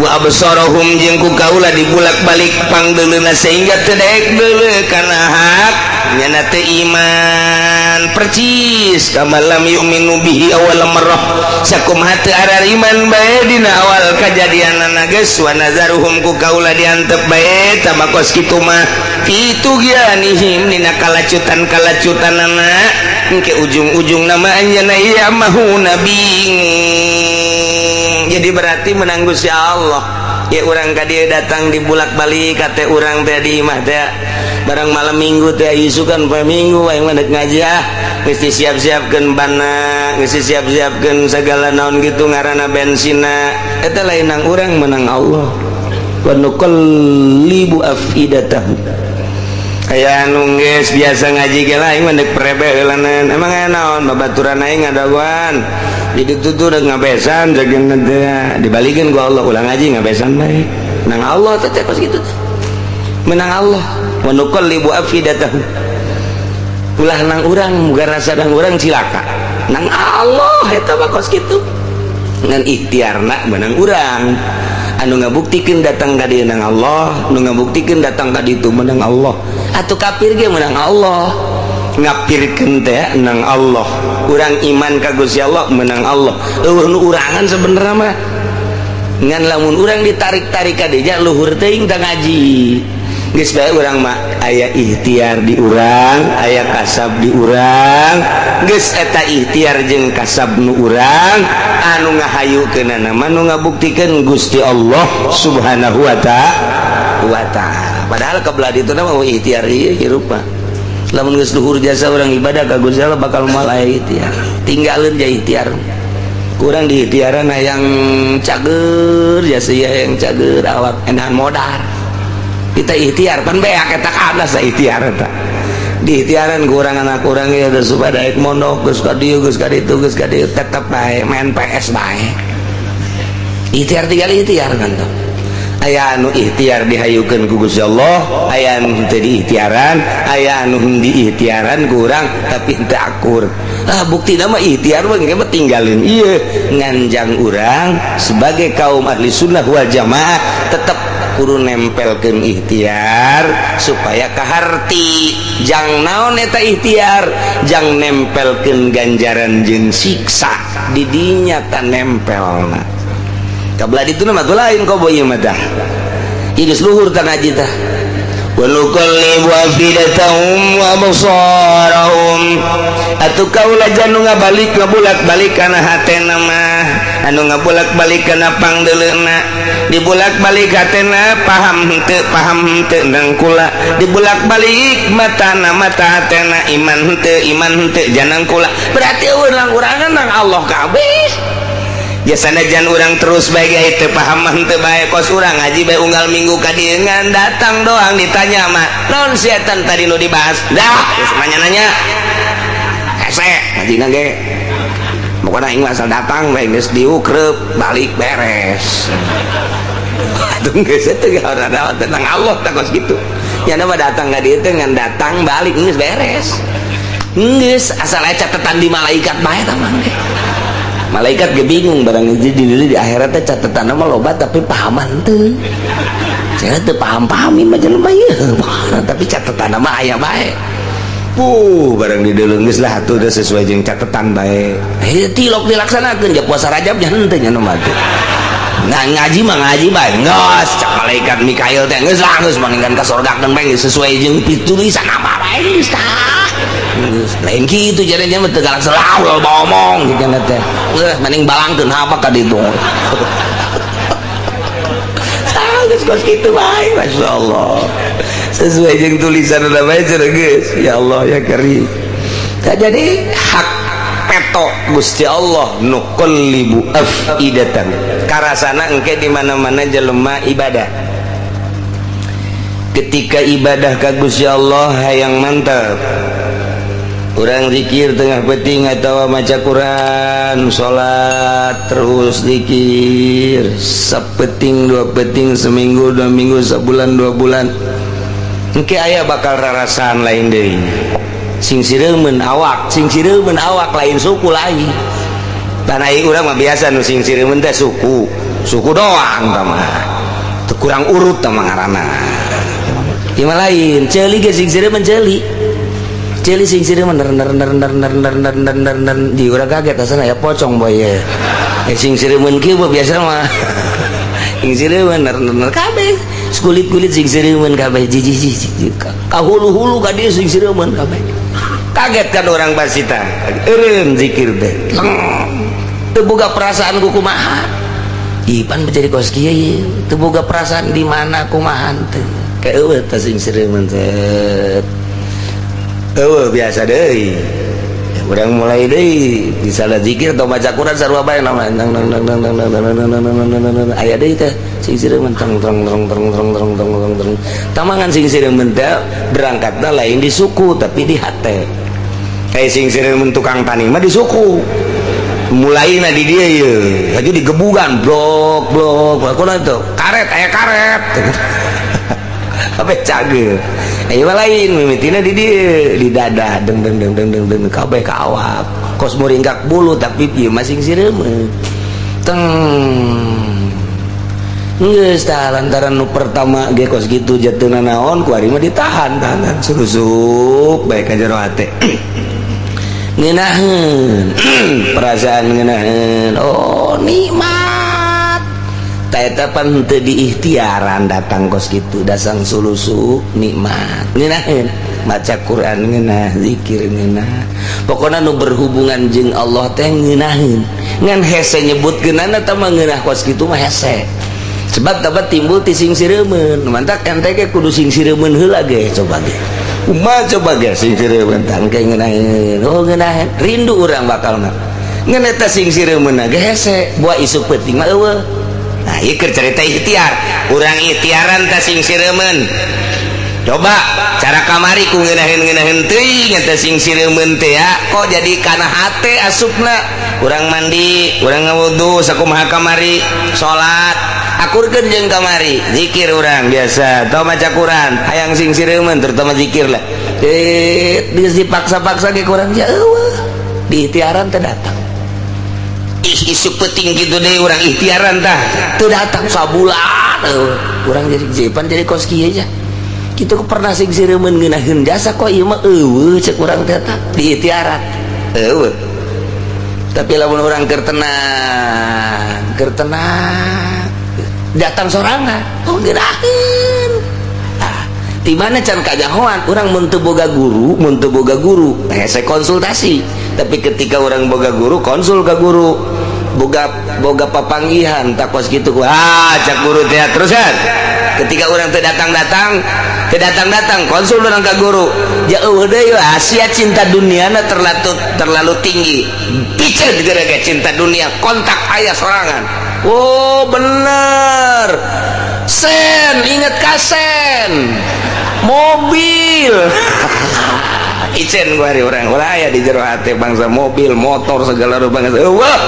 Wa absarahum, jeung ku kaula dibulak-balik pangdeuleuna sehingga teu daek deuleu kana hak, nyana teu iman. Percis kama lam yu'minu bihi awal marrah, sakumaha teu arariman bae dina awal kajadianana geus. Wa nazaruhum, ku kaula diantep bae tama kos kitu mah, fi tughyanihim, dina kalacutan-kalacutanana. Engke ujung-ujung nama anjeunna ya'mahuna, bingung. Jadi berarti menang Gusti Allah ya. Urang ka dieu datang dibulak-balik kate urang teh di imah teh barang malam Minggu teh, isukan poe Minggu aing mah dek ngaji ah, geus disiap-siapkeun bana, geus disiap-siapkeun segala naon gitu ngaranna bensina eta. Lain nang urang, menang Allah. Wa nuqallibu afidatahum. Aya anu geus biasa ngaji ge lah, aing mah dek prebe heulanan. Emang aya naon? Babaturan aing ngadagoan di ditu tuh dek ngabesan jageun teh. Dibalikeun ku Allah, ulah ngaji, ngabesan bae. Nang Allah teh teh kos kitu teh. Menang Allah. Wa nuqallibu afidatahum, ulah nang urang, muga rasa nang urang cilaka. Nang Allah eta mah kos kitu. Ngan ikhtiarna menang urang. Anu ngabuktikeun datang ka dieu nang Allah, nu ngabuktikeun datang ka ditu menang Allah. Atuh kafir ge menang Allah, ngapirkeun teh nang Allah. Urang iman ka Gusti Allah menang Allah, euweuh nu urangan sebenarnya mah. Ngan lamun urang ditarik-tarik ka dinya, luhur teuing tah ngaji. Geus bae urang mah aya ikhtiar di urang, aya kasab di urang. Geus eta ikhtiar jeung kasab nu urang, anu ngahayukeunana mah nu ngabuktikeun Gusti Allah Subhanahu wa ta'ala. Padahal kebelah ditu mah ikhtiar ieu hirup mah. Lamun geus luhur jasa urang ibadah ka Gusti Allah, bakal moal aya ikhtiar. Tinggalin ja ikhtiar. Kurang di ikhtiaran yang cager jasa ya, yang cager awak enahan modal. Kita ikhtiar pan beak eta kada sa ikhtiar eta. Di ikhtiaran kurang anak kurang ya geus supaya daek mondok, geus ka dieu, geus ka ditu, geus ka dieu, tetep bae main PS bae. Ikhtiar tinggal ikhtiar kan tuh. Aya anu ikhtiar dihayukeun ku Gusti Allah, aya anu henteu diikhtiaran, aya anu diikhtiaran kurang tapi henteu akur. Ah, bukti nama ikhtiar mah mah tinggalin ieu. Nganjang urang sebagai kaum ahli sunnah wal jamaah tetep kudu nempelkeun ikhtiar supaya kaharti. Jang naon eta ikhtiar? Jang nempelkeun ganjaran jeung siksa didinya ta nempelna. Kabelah ditu mah lain kobo ieu mah tah. Ieu geus luhur tah ngaji tah. Wa nuqallibu afidatahum wa absarahum. Atuh kaula janu ngabalik ngabulak-balik kana hatena mah, anu ngabulak-balik kana pangdeuleuna. Dibulak-balik hatena, paham henteu, paham henteu nang kula. Dibulak-balik matana, mata hatena, iman henteu, iman henteu janang kula. Berarti euweuh nang urangan, nang Allah kabeh. Biasanya jangan urang terus bae ge teu paham mah henteu bae, kos urang ngaji bae unggal minggu ka dieu ngan datang doang. Ditanya mah, "Naon setan tadi nu dibahas?" Dah geus nanya-nanya hese ngajina ge. Pokoknya aing mah asal datang bae, geus diukrep balik beres. Atuh geus teu ora tentang Allah tah kos kitu. Nya mah datang ka dieu teh ngan datang balik geus beres. Geus asal aya catatan di malaikat bae tah mah. Malaikat ge bingung barang di di akhirat teh catatan mah loba tapi pahaman teu. Saya teu paham-paham mah jelema ieu, tapi catatan mah aya bae. Puh, barang di deuleu geus lah atuh, udah sesuai jeung catatan bae. Eh, tilok dilaksanakeun ja puasa Rajab nya henteu nya nu mah teh. Nah, ngaji mah ngaji bae geus, cak malaikat Mikail teh geus lah, geus mendingan ka surgakeun bae, geus sesuai jeung tulisan apa bae geus tah. Geus lain kitu jadinya mah teu galak selalu loba omong gitu teh. Geus mending balangkeun apa ka ditu. Tah geus kos kitu bae, masyaallah. Sesuai jeung tulisan udah bae cenah geus. Ya Allah ya Karim. Tah, jadi hak peto Gusti Allah nuqallibu afidatan. Karasana engke di mana-mana jelema ibadah. Ketika ibadah ka Gusti Allah hayang mantap. Urang zikir tengah peuting atau maca Quran, salat terus zikir sapeuting, dua peuting, seminggu, 2 minggu, sebulan, 2 bulan, engke aya bakal rarasaan lain deui. Sing sireumeun awak, sing sireumeun awak, lain suku lain. Tanah urang mah biasa nu sing sireumeun teh suku, suku doang tah mah. Teu kurang urut tah mah ngaranna. Ieu mah lain, ceuli ge sing sireumeun, ceuli. Ceuli sing sireumeun, ner ner ner ner ner ner ner ner ner ner, di urang kaget asana ya pocong boy ya. Eh, sing sireumeun kieu biasa mah. Sing sireumeun ner ner ner kabeh. Kulit-kulit sing sireumeun kabeh, jijih jijih. Ka hulu-hulu ka dieu sing sireumeun kabeh. Kaget kan orang pasita. Eureun zikir teh. Teu boga perasaan ku kumaha. Ipan menjadi kos kieu ieu. Teu boga perasaan di mana kumaha teh. Kayak eueuh teh sing sireumeun teh. Eueuh biasa deui. Urang mulai deui misalnya zikir atau baca Quran sarua bae nama nang nang nang nang nang nang nang nang nang nang nang nang, aya deui teh sing sireumeun, tong tong tong tong tong tong tong tong tong. Tamangan sing sireumeun teh berangkatna lain di suku tapi di hate. Kayak sing sireumeun tukang tani mah di suku mulai na di dia ye aja digebugan blok blok kunaon itu karet, aya karet apa cager. Ayo lain mimitina di dia di dada, deng deng deng deng deng deng kabeh ka awak kos muringkak bulu, tapi ieu mah sing sireumeun teng. Geus tah, lantaran nu pertama ge kos kitu jatuhna naon ku ari mah ditahan tahan surusup bae ka jero hate, ngeunaheun perasaan, ngeunaheun, oh nikmat. Ta eta pan teu diikhtiaran datang kos kitu, dasang sulusup nikmat, ngeunaheun maca Quran, ngeunah zikir, ngeunah pokona nu berhubungan jeung Allah teh ngeunaheun. Ngan hese nyebutkeunana tah mah, ngeunah kos kitu mah hese sebab dapat timbul ti sing sireumeun. Mantak ente ge kudu sing sireumeun heula ge. Coba ge kumaha, coba ge sing sireumeun tah engke ngeunaheun, oh ngeunaheun, rindu urang bakal mah. Ngan eta sing sireumeun ge hese buah isuk peuting mah eueuh. Nah, ieu keur cerita ikhtiar. Urang ikhtiaran tah sing sireumeun. Coba cara kamari ku ngeunaheun-ngeunaheun teuing eta sing sireumeun teh ya, kok jadi kana hate asupna. Urang mandi, urang ngawudu sakumaha kamari, salat akurkeun jeung kamari, zikir urang biasa atau maca Quran, hayang sing sireumeun terutama zikir lah. Eh, geus dipaksa-paksa ge kurang ya eueuh. Di ikhtiaran teh datang. Ih, isuk peuting kitu deui urang ikhtiaran tah teu datang sabulan eueuh. Urang jadi jepan jadi kos kieu aja. Kitu pernah sing sireumeun ngeunaheun jasa, kok ieu mah eueuh cek urang teh tah di ikhtiaran eueuh. Tapi lamun urang keur tenang, keur tenang datang sorangan, oh ngeunaheun. Ah, di mana can kajahoan urang mun teu boga guru, mun teu boga guru hese konsultasi. Tapi ketika orang boga guru, konsul ke guru, boga boga papanggihan tak kos kitu, ah cak guru teh terus kan. Ketika orang teu datang-datang, teu datang-datang, konsul orang ke guru, jauh deui Asia cinta dunia terlalu terlalu tinggi, piceun gara-gara cinta dunia kontak ayah sorangan. Oh bener, sen inget kasen mobil icen gua hari orang ulah aya di jero hati bangsa mobil motor segala rupa bangsa eueuh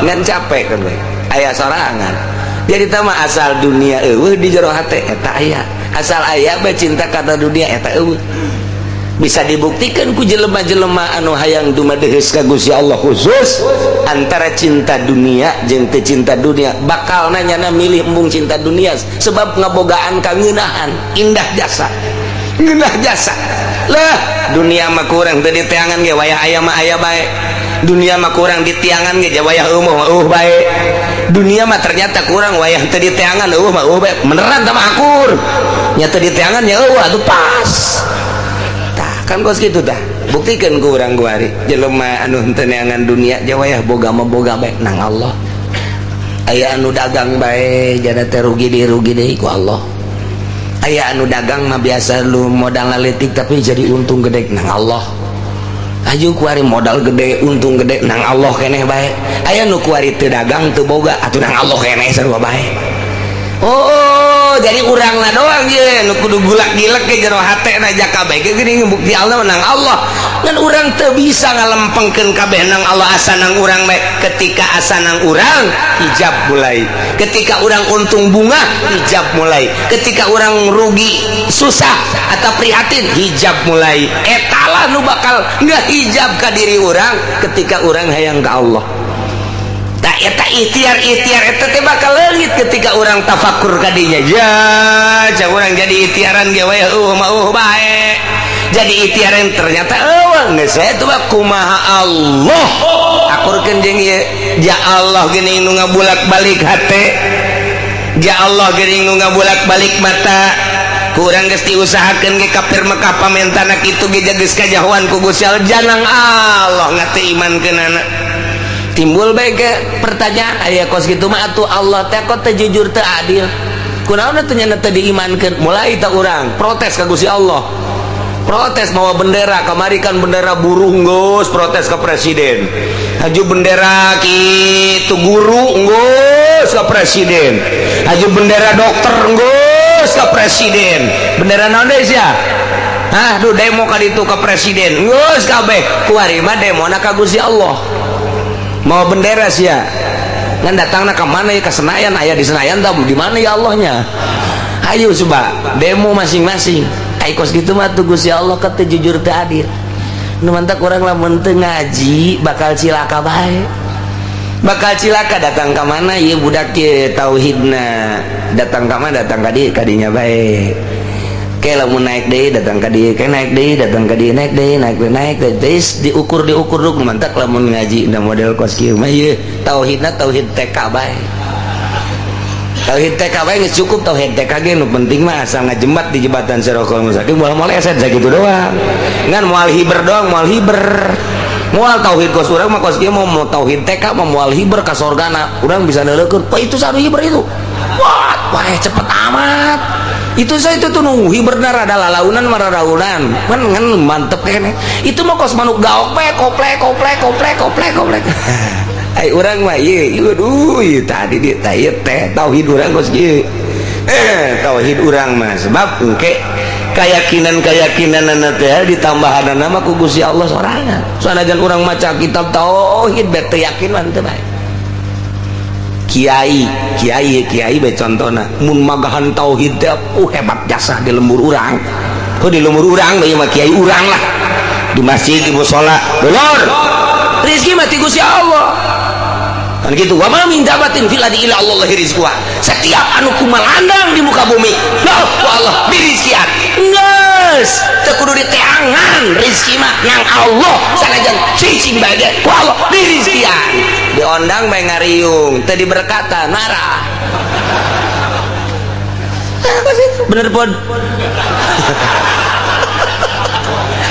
ngan capek kan we aya sorangan. Jadi tama asal dunia eueuh di jero hati eta aya, asal aya bae cinta kata dunia eta eueuh. Bisa dibuktikan ku jelema-jelema anu hayang dumadeheus ka Gusti Allah, khusus antara cinta dunia jeung teu cinta dunia, bakal nanya milih embung cinta dunia sebab ngabogaan kangeunahan indah jasa, ngeunah jasa lah. Dunia mah kurang teu diteangan ge wayah aya mah aya bae. Dunia mah kurang ditiangan ge wayah eueuh mah eueuh bae. Dunia mah ternyata kurang wayah teu diteangan eueuh mah eueuh bae. Beneran tah mah akur nya, teu diteangan ya eueuh atuh pas. Tah kan kos kitu tah, buktikan ku urang kuari jelema anu henteu neangan dunia wayah boga mah boga bae nang Allah. Aya anu dagang bae jana teh rugi deui, rugi deui ku Allah. Aya anu dagang mah biasa lu modal laletik tapi jadi untung gede nang Allah. Aju kuari modal gede untung gede nang Allah keneh bae. Aya nu kuari teu dagang teu boga atuh nang Allah keneh sarua bae. Oh, jadi urangna doang ye nu kudu gulak gilek ke jero hate na jaka bae ge geuning bukti Allah nang Allah. Ngan urang teu bisa ngalempengkeun kabeh nang Allah asa nang urang bae. Ketika asa nang urang hijab mulai, ketika urang untung bunga hijab mulai, ketika urang rugi susah atau prihatin hijab mulai. Etalah nu bakal ngahijab ka diri urang ketika urang hayang ka Allah. Tak eta ikhtiar-ikhtiar eta teh bakal leungit ketika urang tafakur ka dinya. Ya, cak urang jadi ikhtiaran ge we eueuh mah eueuh bae. Jadi ikhtiaran ternyata eueuh geus eta mah kumaha Allah. Akurkeun jeung ieu, ja Allah geuning nu ngabulak-balik hate. Ja Allah geuning nu ngabulak-balik mata. Kurang geus diusahakeun ge kafir Mekah pamentana kitu ge geus kajahoan ku Gusti Allah janang Allah ngate imankeunana. Timbul bae ke pertanyaan aya kos kitu mah atuh Allah teh kok teu jujur teu adil. Kunaon atuh nya teu diimankeun? Mulai tah urang protes ka Gusti Allah. Protes mawa bendera, kamari kan bendera buruh geus protes ke presiden. Haju bendera kitu guru geus ka presiden. Haju bendera dokter geus ka presiden. Bendera naon deui sia? Hah, duh demo ka ditu ka presiden. Geus kabeh. Kuari mah demona ka Gusti Allah. Mau bendera sia. Ngan datangna ka mana ya, ke Senayan, aya di Senayan tah di mana ya Allahnya? Ayo coba demo masing-masing. Ai kos kitu mah tuh Gusti Allah teu jujur teu adil. Nu mantak urang lamun teu ngaji bakal cilaka bae. Bakal cilaka datang ka mana ieu budak ieu tauhidna. Datang ka mana datang ka dieu kadinya bae. Ke lamun naik deui datang ka dieu, ke naik deui datang ka dieu, naik deui, naik deui, naik deui, deui diukur diukur duk mantak lamun ngaji na model kos kieu mah ieu tauhidna tauhid TK bae. Tauhid TK bae geus cukup tauhid TK ge nu penting mah asal ngajembat di jembatan Sirotol Mustaqim moal moleset sakitu doang. Ngan moal hiber doang, moal hiber. Moal tauhid kos urang mah kos kieu mau tauhid TK mah moal hiber ka sorgana. Urang bisa neuleukeun, "Pak itu sanu hiber itu." Wah, wah cepet amat. Itu saya itu tuh nunggu hiberna rada lalaunan mararaunan. Man ngan mantep kene. Itu mah kos manuk gaok bae koplek koplek koplek koplek koplek. Ai urang mah ieu, aduh ieu tadi dia teh ieu teh tauhid urang kos kieu. Tauhid urang mah sebab engke keyakinan-keyakinanana teh ditambahanana mah ku Gusti Allah sorangan. Sanajan urang maca kitab tauhid bae teu yakin mah teu bae. Kiai, kiai, kiai bae contona mun magahan tauhid teh hebat jasa di lembur urang. Oh di lembur urang ieu mah kiai urang lah. Di masjid di musala, dulur. Rezeki mah ti Gusti Allah. Kan gitu, wa ma min dabatin fil ardi illa Allah rizquha. Setiap anu kumalandang di muka bumi, lah ku Allah dirizkian. Geus, teu kudu diteangan rezeki mah nang Allah sanajan cicing bae ge ku Allah dirizkian. Diondang bae ngariung, teu diberkatan marah. Apa sih? Bener pun.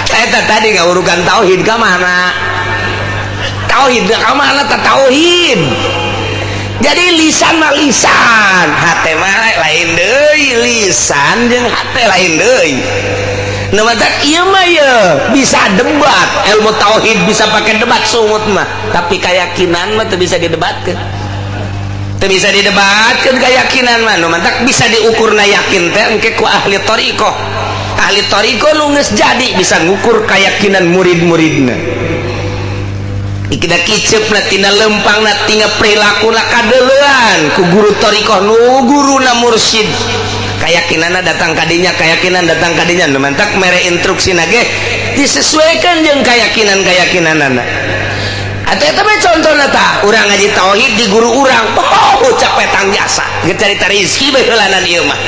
Eta tadi ngawurukan tauhid ka mana? Tauhid ka mana tah tauhid? Jadi lisan mah lisan, hate mah lain deui, lisan jeung hate lain deui. Nu matak ieu mah ye bisa debat, ilmu tauhid bisa pakai debat sungut mah, tapi keyakinan mah teu bisa didebatkeun. Teu bisa didebatkeun keyakinan mah, nu matak bisa diukurna yakin teh engke ku ahli thariqah. Ahli thariqah nu geus jadi bisa ngukur keyakinan murid-muridna. Ikida kicep na tina lempang na tina perilaku na kadeleuan ku guru thariqah nu guruna mursyid. Keyakinanna datang kadinya, keyakinan datang kadinya. Nu mantak mere instruksi ge disesuaikan jeung keyakinan-keyakinanana. Atuh eta mah contohna tah, urang ngaji tauhid di guru urang, oh capek tang jasa, geus carita rezeki bae heulanan ieu mah.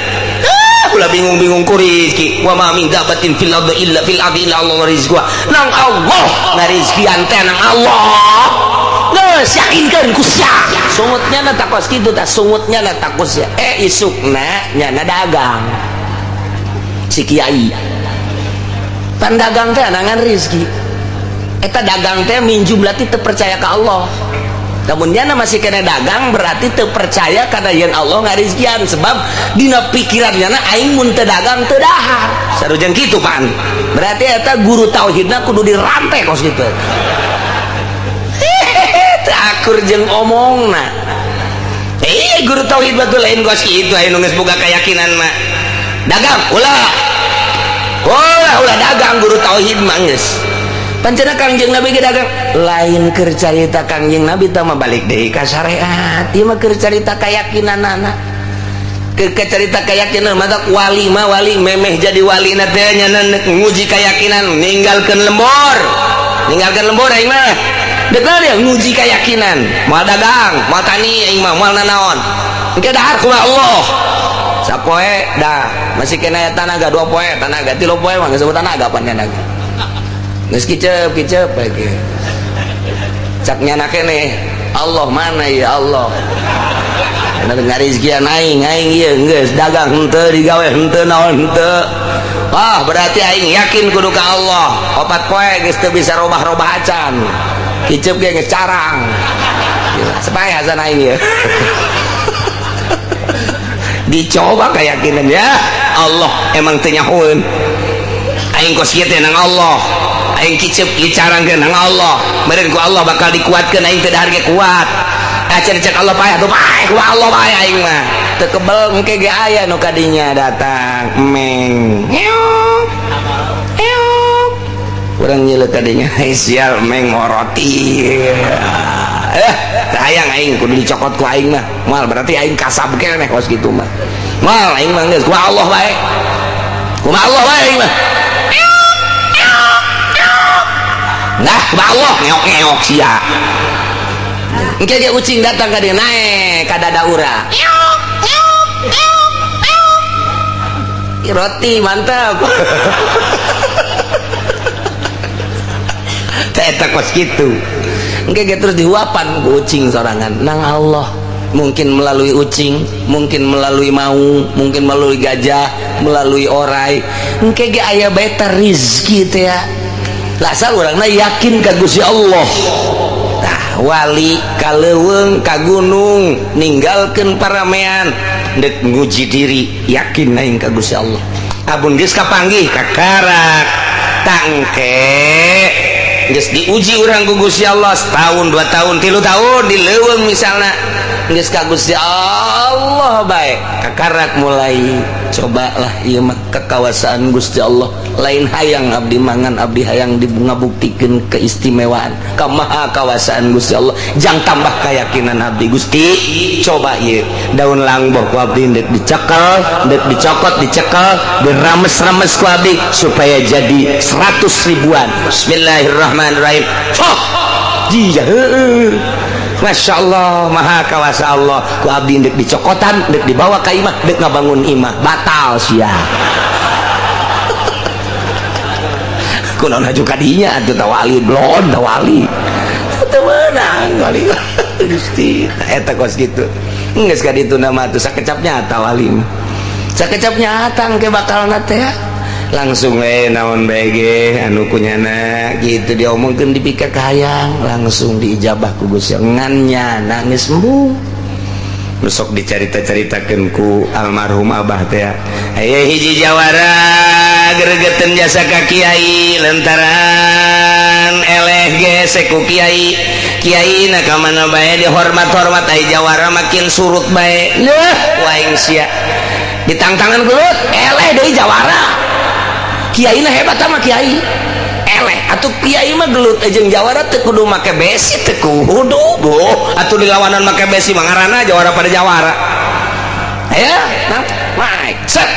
Ulah bingung-bingung ku rezeki. Wa ma min dabatin fil ardi illa fil ardi illa Allah rizquha. Nang Allah ngarizkian teh nang Allah. Geus yakinkeun ku sia. Sungutnya na takos kitu tah, sungutnya na takos sia. Isukna nyana dagang. Si kiai. Pan dagang teh nangan rezeki. Eta dagang teh min jumlah teu percaya ka Allah. Namun nyana masih kena dagang berarti teu percaya karena yen Allah ngarizkian sebab dina pikiran nyana aing mun teu dagang teu dahar. Sarujeng kitu pan. Berarti eta guru tauhidna kudu dirantai kos kitu. Teu akur jeung omongna. Guru tauhid batur lain kos kitu aya nu geus boga keyakinan mah. Dagang ulah. Ulah ulah dagang guru tauhid mah geus. Pancena Kangjeng Nabi ge dagang lain keur carita Kangjeng Nabi tah mah balik deui ka syariat. Ieu mah keur carita keyakinanana. Keur carita keyakinan mata wali mah wali memeh jadi wali na teh nya nguji keyakinan ninggalkeun lembur. Ninggalkeun lembur aing mah. Deuk dia nguji keyakinan. Moal dagang, moal tani aing mah moal nanaon. Engke dahar kumaha Allah. Sapoe dah masih kena tanaga 2 poe tanaga 3 poe mah geus tanaga pan tanaga. Geus kicep-kicep lagi. Cak nyana keneh, Allah mana ya Allah. Kana ngarizkian aing, aing ieu geus dagang henteu digawe henteu naon henteu. Wah, berarti aing yakin kudu ka Allah. 4 poe geus teu bisa robah-robah acan. Kicep ge geus carang. Supaya hasan aing ieu. Dicoba keyakinan ya Allah emang teu nyahoeun. Aing kos kieu teh nang Allah. Aing kicep dicarangkeun nang Allah. Meureun ku Allah bakal dikuatkeun aing teu dahar ge kuat. Acan cek Allah paeh atuh paeh ku Allah bae aing mah. Teu kebel engke ge aya nu kadinya datang meng. Ngeok. Eok. Urang nyeuleuh kadinya sial meng moroti. Teu hayang aing kudu dicokot ku aing mah. Moal berarti aing kasab keneh kos kitu mah. Moal aing mah geus ku Allah bae. Kumaha Allah bae aing mah. Nah, kumaha Allah ngeok-ngeok sia. Engke ge ucing datang ka dieu naek ka dada urang. Roti mantap. Teh eta kos kitu. Engke ge terus dihuapan ku ucing sorangan nang Allah. Mungkin melalui ucing, mungkin melalui maung, mungkin melalui gajah, melalui orai. Engke ge aya bae teh rizki teh ya. Lasal urangna yakin ka Gusti Allah. Tah wali ka leuweung ka gunung ninggalkeun paramean deuk nguji diri yakin aing ka Gusti Allah. Abun geus kapanggih kakarak tangke geus diuji urang ku Gusti Allah setahun 2 tahun 3 tahun di leuweung misalna geus ka Gusti Allah bae kakarak mulai cobalah ieu mah kekawasaan Gusti Allah. Lain hayang abdi mangan abdi hayang ngabuktikeun keistimewaan kamaha kawasaan Gusti Allah jang tambah keyakinan abdi Gusti coba ieu daun langboh ku abdi deuk dicekel deuk dicokot dicekel dirames-rames ku abdi supaya jadi 100 ribuan. Bismillahirrahmanirrahim. Oh jia heueuh Masya Allah maha kawasa Allah ku abdi deuk dicokotan deuk dibawa ka imah deuk ngabangun imah batal sia. Kunaon haju kadinya atuh tawali blon tawali teu meunang wali Gusti eta kos kitu geus ka ditu nama atuh sakecap nyata wali mah sakecap nyata engke bakalna teh langsung we naon bae ge anu kunyana gitu diomongkeun dipika kahayang langsung diijabah ku Gusti ngan nyana geus embung. Besok dicarita-caritakeun ku almarhum abah teh aya hiji jawara gregeteun jasa ka kiai lantaran eleh gesek ku kiai kiai na ka mana bae dihormat-hormat ai jawara makin surut bae leuh waing sia ditangtangan gelut eleh deui jawara kiai na hebat sama kiai eleh atuh kiai mah gelut jeung jawara teu kudu make besi teu kudu boh atuh dilawanan make besi mah ngaranna jawara pada jawara aya nang naik set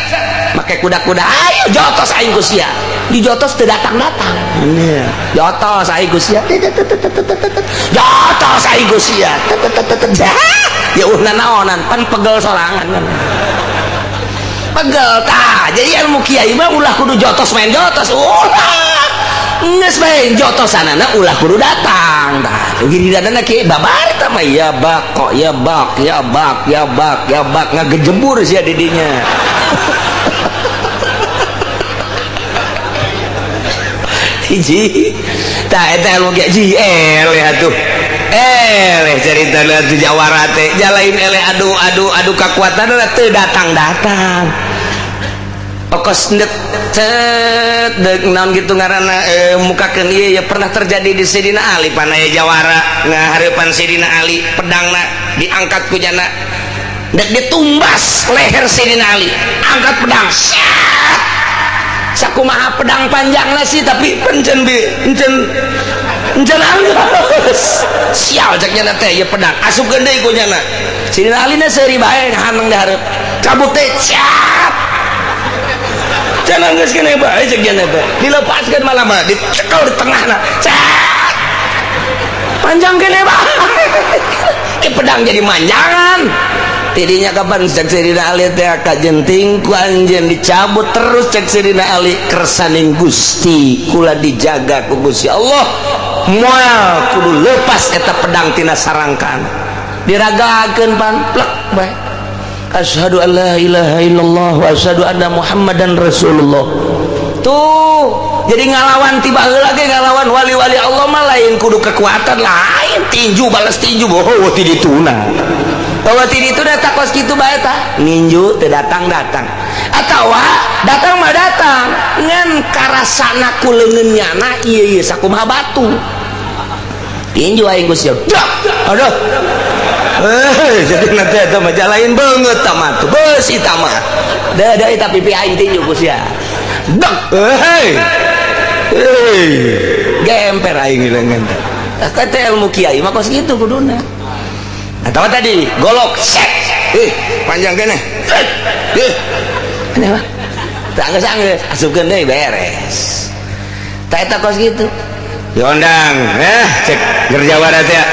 make kuda-kuda ayo jotos aing ku sia dijotos teu datang-datang jotos aing ku sia jotos aing ku sia ya uh nanaonan pan pegel sorangan kan pegel tah jadi ilmu kiai mah ulah kudu jotos main jotos ulah geus bae jotosanana ulah kudu datang tah giliranna kieu babar tah mah ya bak kok ya bak ya bak ya bak ya bak ngagejebur sia di dinya. Hiji tah eta ilmu kiai ji eleh atuh eleh caritana atuh jawara teh jalain eleh adu adu adu kakuatanna teu datang-datang okos ndek cet deuk naon kitu ngaranna mukakeun ieu ya pernah terjadi di Sidina Ali panaya jawara ngahareupan Sidina Ali pedangna diangkat ku jana dek ditumbas leher Sidina Ali angkat pedang set Sakumaha pedang panjang nasi, tapi pencen bi encen encen anggeus. Sial, cek nyana teh, ieu pedang asupkeun deui ku nyana. Sidina Ali na seuri bae, haneng di hareup, cabut teh, cap can anggeus keneh bae, cek nyana teh. Dilepaskeun, malah mah dicekel di tengahna, cat panjang keneh bae. Ke pedang jadi manjangan tidinya. Kapan cek Sidina Ali teh kajenting ku anjeun dicabut terus? Cek Sidina Ali, kersaning Gusti kula dijaga ku Gusti Allah, moal kudu lepas eta pedang tina sarangkan. Diragakeun pan plek bae, asyhadu an la ilaha illallah wa asyhadu anna Muhammadan Rasulullah. Tuh, jadi ngalawan tiba heula ge, ngalawan wali-wali Allah mah lain kudu kekuatan, lain tinju balas tinju. Oh, ti dituna, bahwa ti dituna tak kos kitu bae tah, ninju teu datang-datang atawa datang mah datang, ngan karasana ku leungeun nyana ieu ieu sakumaha batu. Tinju aing geus siap. Aduh, eh, jadi nanti eta mah lain banget mah tuh beusi mah da da eta pipi aing tinju ku sia. Dek, hei hei, gemper aing leungeun teh. Kata ilmu kiai mah kos kitu kuduna. Atau tadi golok set, eh, panjang keneh, eh, ini mah tak anggeus anggeus, asupkeun deui, beres. Tak eta kos kitu. Diondang, eh, cek Gerjawara teh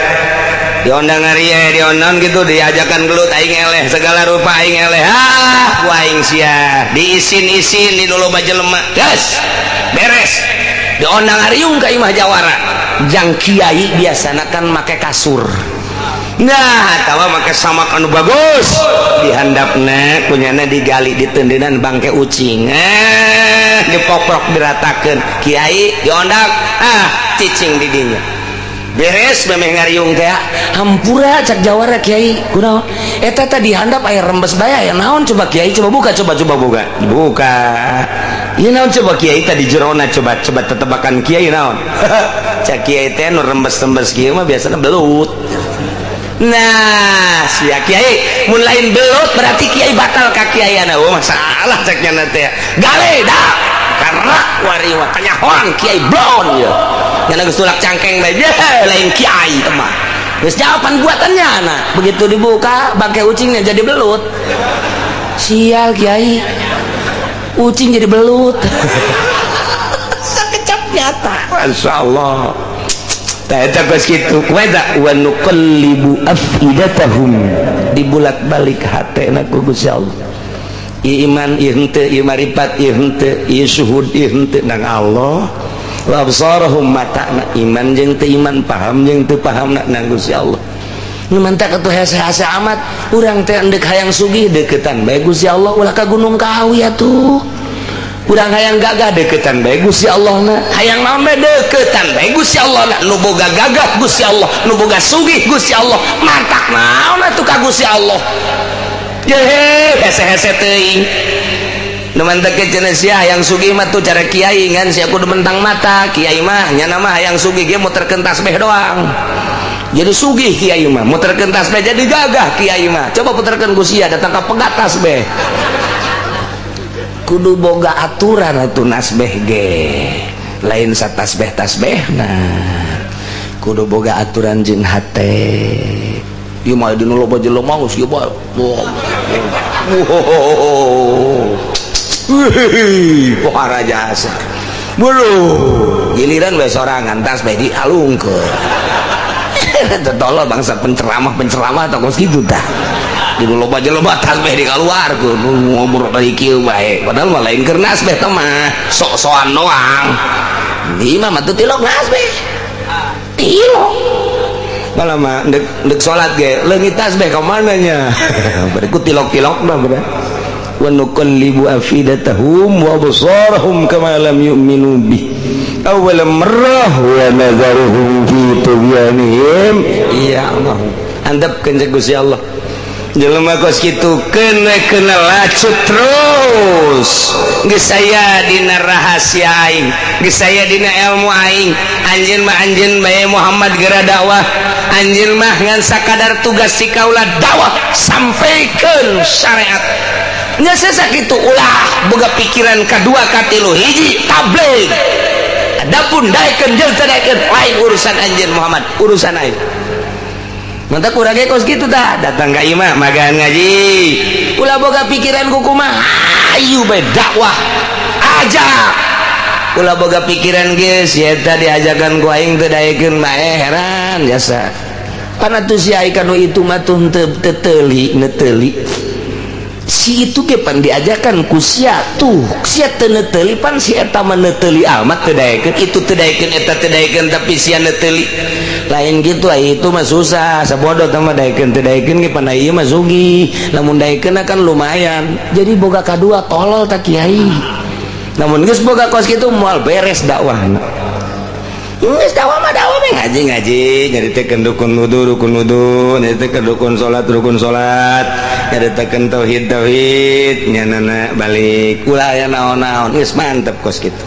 diondang hari, eh, diondang gitu, diajakan gelut, aing eleh, segala rupa aing eleh. Ah, ku aing sia diisin-isin di dulu jelema gas beres. Diondang hariung ka imah jawara jang kiai, biasana kan make kasur. Nah, atawa make samak anu bagus, dihandapna kunyana digali ditendenan bangke ucing, eh, dipoprok, diratakeun. Kiai diondang, ah, cicing di dinya, beres memeh ngariung teh. Hampura, cak jawara, kiai, kunaon eta tadi handap air rembes bae aya naon? Coba kiai, coba buka, coba coba buka, buka. Ieu naon coba kiai tadi jerona? Coba coba tetebakan kiai naon? Cak kiai teh, nu rembes-rembes kieu mah biasanya belut. Nah, sia kiai, mun lain belut berarti kiai batal ka kiai. Oh, masalah, cek nyana teh. Gale dah karena wari mah kanyahoan kiai blon ya. Nyana geus tulak cangkeng bae, lain kiai mah. Geus jawaban buatannya. Nah, begitu dibuka bangkai ucingnya jadi belut. Sial kiai. Ucing jadi belut. Sakecap nyata. Masya Allah. Eta geus kitu wa nuqallibu afidatahum, dibulak-balik hatena ku Gusti Allah. Ieu iman, ieu henteu, ieu marifat, ieu henteu, ieu syuhud, ieu henteu nang Allah. Wa absarahum, matana, iman jeung teu iman, paham jeung teu paham nang Gusti Allah. Nu mantak atuh hese-hese amat urang teh, endek hayang sugih deketan bae Gusti Allah, ulah ka Gunung Kawi atuh. Urang hayang gagah deketan bae Gusti Allah na, hayang naon bae deketan bae Gusti Allah na. Nu boga gagah Gusti Allah, nu boga sugih Gusti Allah, mantak naon atuh ka Gusti Allah? Yehe, hese-hese teuing. Nu mantak cenah sia hayang sugih mah tuh cara kiai, ngan sia kudu mentang mata. Kiai mah nyana mah hayang sugih ge muterkeun tasbih doang jadi sugih, kiai mah muterkeun tasbih jadi gagah. Kiai mah coba puterkeun ku sia, datang ka pegat tasbih. Kudu boga aturan atuh nasbeh ge, lain satasbeh tasbeh. Nah, kudu boga aturan jeung hate. Ieu mah dina loba jelema geus ieu bae. Wow. Wih, pohara jasa. Bulu, giliran we sorangan tasbeh dialungkeun. Tolol bangsa penceramah-penceramah atau kos kitu tah. Di loba jelema tasbeh dikaluarkeun, ngobrol dari kieu bae. Padahal mah lain keur nasbeh teh mah, sok-sokan doang. Di imah mah teu tilok nasbeh. Tilok. Malah mah ndek ndek salat ge leungit tasbeh ka mana nya? Berikut tilok-tilok mah bener. Wa nuqallibu afidatahum wa absarahum kama lam yu'minu bih awwal marrah wa nadharuhum fi tughyanihim. Iya Allah, andapkeun cek Gusti Allah jelema kos kitu, kena kena lacut terus. Geus aya dina rahasia aing, geus aya dina ilmu aing. Anjeun mah anjeun bae Muhammad, geura dakwah. Anjeun mah ngan sakadar tugas si kaula dakwah, sampaikan syariat. Nya sakitu, ulah boga pikiran kadua katilu. Hiji, tabligh. Adapun daekeun jeung teu daekeun lain urusan anjeun Muhammad, urusan aing. Mantap, kurang kos gitu tah. Datang ka imah magan ngaji, ulah boga pikiran kumaha, ayu bae dakwah ajak. Ulah boga pikiran, geus ya tadi diajakan ku aing teu daekeun bae, heran jasa. Pan atuh si ai kanu itu mah tuh teu teuli neteuli si itu ge. Pan diajakan ku sia tuh, sia teu neteuli. Pan si eta mah neteuli amat teu daekeun, itu teu daekeun, eta teu daekeun, tapi sia neteuli. Lain gitu ai itu mah, susah sabodo mah. Daekeun teu daekeun ge pan ieu mah sugih, lamun daekeun kan lumayan. Jadi boga kadua tolol tak kiai. Namun geus boga kos kitu, moal beres dakwahna. Geus dakwah mah dakwah mah, ngaji ngaji, nyaritakeun rukun wudu rukun wudu, nyaritakeun rukun salat rukun salat, nyaritakeun tauhid tauhid, nyanana balik, ulah aya naon-naon, geus mantep kos kitu.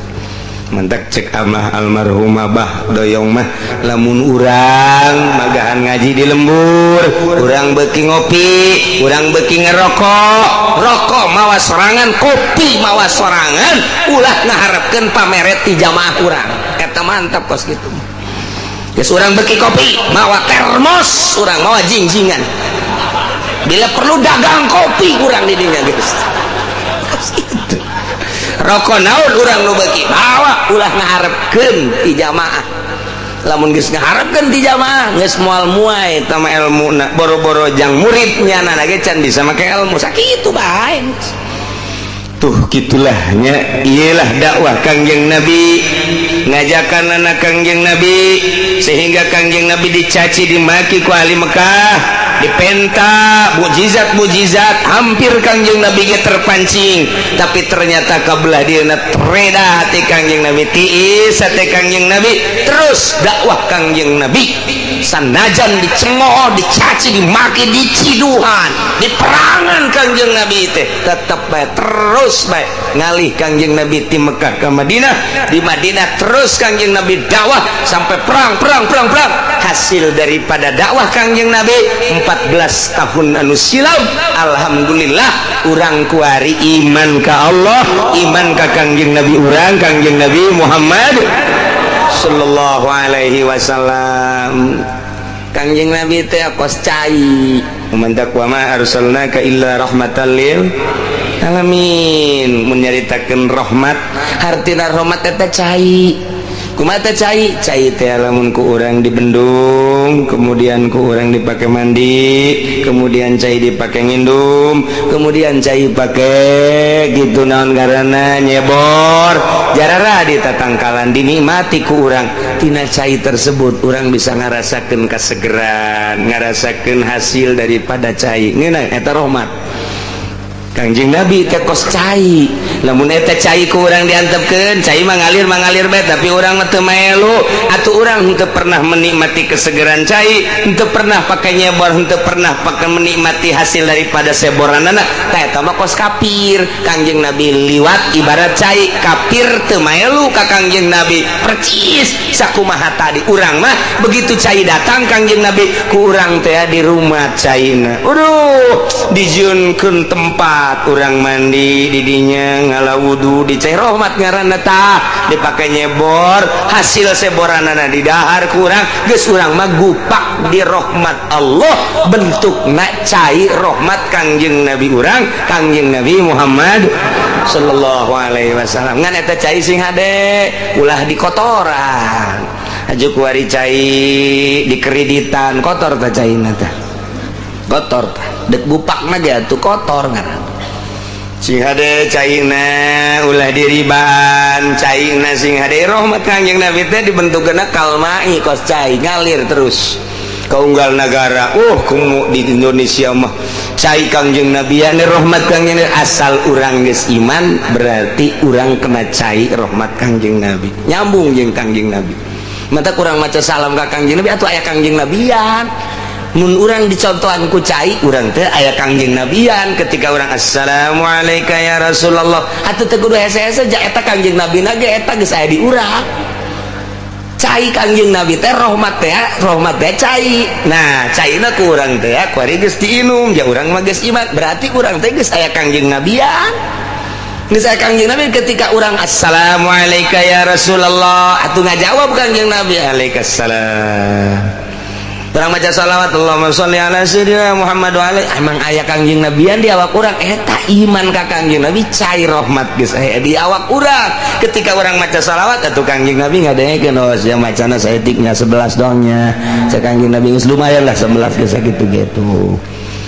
Mantak cek amah almarhum Abah Doyong mah, lamun urang magahan ngaji di lembur, urang beuki ngopi, urang beuki ngerokok, rokok mawa sorangan, kopi mawa sorangan, ulah ngaharepkeun pameret ti jamaah urang. Eta mantap kos gitu. Geus urang beuki kopi mawa termos, urang mawa jingjingan, bila perlu dagang kopi urang di dinya. Geus gitu, rokok naon urang nu beuki bawa, ulah ngaharepkeun ti jamaah. Lamun geus ngaharepkeun ti jamaah, geus moal muai eta mah elmuna. Boro-boro jang muridnya, nana ge can bisa make ilmu sakitu bae. Tuh, gitulahnya, iyalah dakwah Kangjeng Nabi, ngajakan anak Kangjeng Nabi, sehingga Kangjeng Nabi dicaci dimaki ku ahli Mekah, dipenta mujizat mujizat, hampir Kangjeng Nabi ge terpancing. Tapi ternyata kabelah dieuna tereda hati Kangjeng Nabi, tiis hati Kangjeng Nabi. Terus dakwah Kangjeng Nabi, sanajan dicemooh, dicaci dimaki, diciduhan, diperangan, Kangjeng Nabi teh tetep bae, terus bae ngalih Kangjeng Nabi di Mekah ke Madinah. Di Madinah terus Kangjeng Nabi dakwah sampai perang perang perang perang. Hasil daripada dakwah Kangjeng Nabi 14 tahun anu silam, alhamdulillah urang kuari iman ka Allah, iman ka Kangjeng Nabi urang, Kangjeng Nabi Muhammad sallallahu alaihi wasallam. Kangjeng Nabi teh kos cai. Mantak wa ma arsalnaka illa rahmatan lil alamin. Mun nyaritakeun rahmat, hartina rahmat eta cai. Kumaha teh cai? Cai teh lamun ku urang dibendung, kemudian ku urang dipake mandi, kemudian cai dipake ngindum, kemudian cai pake gitu naon karena nyebor jarara di tatangkalan, dinikmati ku urang. Tina cai tersebut urang bisa ngarasakeun kasegeran, ngarasakeun hasil daripada cai. Ngeunah eta rahmat. Kangjeng Nabi teh kos cai. Lamun eta cai ku urang diantepkeun, cai mah ngalir mangalir bae, tapi urang mah teu maelu atuh. Urang henteu pernah menikmati kesegeran cai, henteu pernah pakai nyebor, henteu pernah pakai menikmati hasil daripada seboranana. Tah, eta mah kos kafir. Kangjeng Nabi liwat ibarat cai, kafir teu maelu ka Kangjeng Nabi. Percis sakumaha tadi, urang mah begitu cai datang Kangjeng Nabi, ku urang teh di rumah caina. Aduh, dijieunkeun tempat urang mandi didinya, ngala wudu di cai rahmat ngaranna. Tah, dipake nyebor, hasil seboranana didahar ku urang. Geus, urang mah gupak di rahmat Allah, bentukna cai rahmat Kangjeng Nabi urang, Kangjeng Nabi Muhammad sallallahu alaihi wasallam. Ngan eta cai sing hade, ulah dikotoran. Aju kuari cai dikreditan, kotor tah caina tah, kotor tah. Dek gupak mah ge atuh kotor ngaran. Sing hade caina, ulah diriban caina, sing hade. Rahmat Kangjeng Nabi teh dibentukna kalmai, kos cai ngalir terus ka unggal negara. Oh, kumu di Indonesia mah cai Kangjeng Nabi ya, rahmat Kangjeng Nabi. Asal urang geus iman, berarti urang kena cai rahmat Kangjeng Nabi, nyambung jeung Kangjeng Nabi. Mata kurang maca salam ka Kangjeng Nabi atau aya Kangjeng Nabian. Mun urang dicontohan ku cai, urang teh aya Kangjeng Nabian. Ketika urang assalamualaikum ya Rasulullah, atuh teu kudu hese-hese ja eta Kangjeng Nabi na ge eta geus aya di urang. Cai Kangjeng Nabi teh rahmat teh, rahmat teh cai. Nah, caina ku urang teh kuari geus diinum ya, urang mah geus iman, berarti urang teh geus aya Kangjeng Nabian, geus aya Kangjeng Nabi. Ketika urang "Assalamualaikum ya Rasulullah," atuh ngajawab Kangjeng Nabi, "Waalaikumsalam." Urang maca salawat, "Allahumma sholli ala sayyidina Muhammad wa alaihi," emang aya Kangjeng Nabian di awak urang. Eta iman ka Kangjeng Nabi, cai rahmat geus aya di awak urang. Ketika urang maca salawat, atuh Kangjeng Nabi ngadengekeun, "Oh, sia macana saeutiknya 11 dongnya." Cek Kangjeng Nabi, "Geus lumayan lah 11 geus," gitu gitu.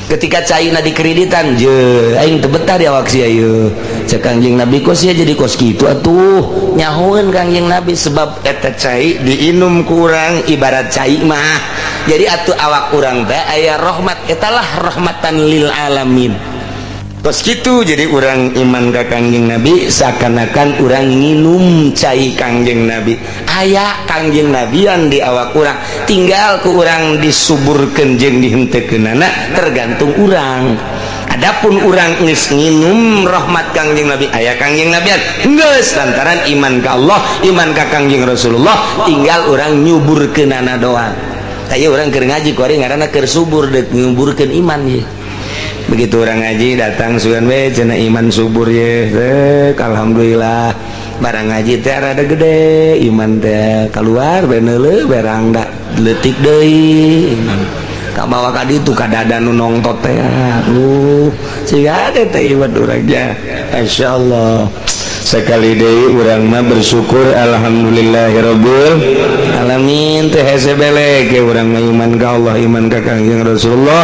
Ketika caina dikreditan je, "Aing teu betah di awak sia ieu," cek Kangjeng Nabi, "kok sia jadi kos kitu?" Atuh nyahoeun Kangjeng Nabi, sebab eta cai diinum ku urang, ibarat cai mah. Jadi atuh awak urang teh aya rahmat, etalah rahmatan lil alamin, kos kitu. Jadi urang iman ka Kangjeng Nabi seakan-akan urang nginum cai Kangjeng Nabi, aya Kangjeng Nabian di awak urang, tinggal ku urang disuburkeun jeung dihenteukeunana, tergantung urang. Adapun urang geus nginum rahmat Kangjeng Nabi, aya Kangjeng Nabian geus, lantaran iman ka Allah, iman ka Kangjeng Rasulullah, tinggal urang nyuburkeunana doang. Taya urang keur ngaji kuari ngaranna keur subur, deuk nyuburkeun iman ye. Begitu urang ngaji datang, sugan we cenah iman subur ye. Rek, alhamdulillah, barang ngaji teh rada gede iman teh, keluar beneule berang da leutik deui iman, kabawa ka ditu ka dada nu nongtot teh. Aduh, siga teh iman urangnya. Masyaallah, sekali deui urang mah bersyukur, alhamdulillahirabbil alamin. Teh hese belek ge urang mah iman ka Allah, iman ka Kangjeng Rasulullah.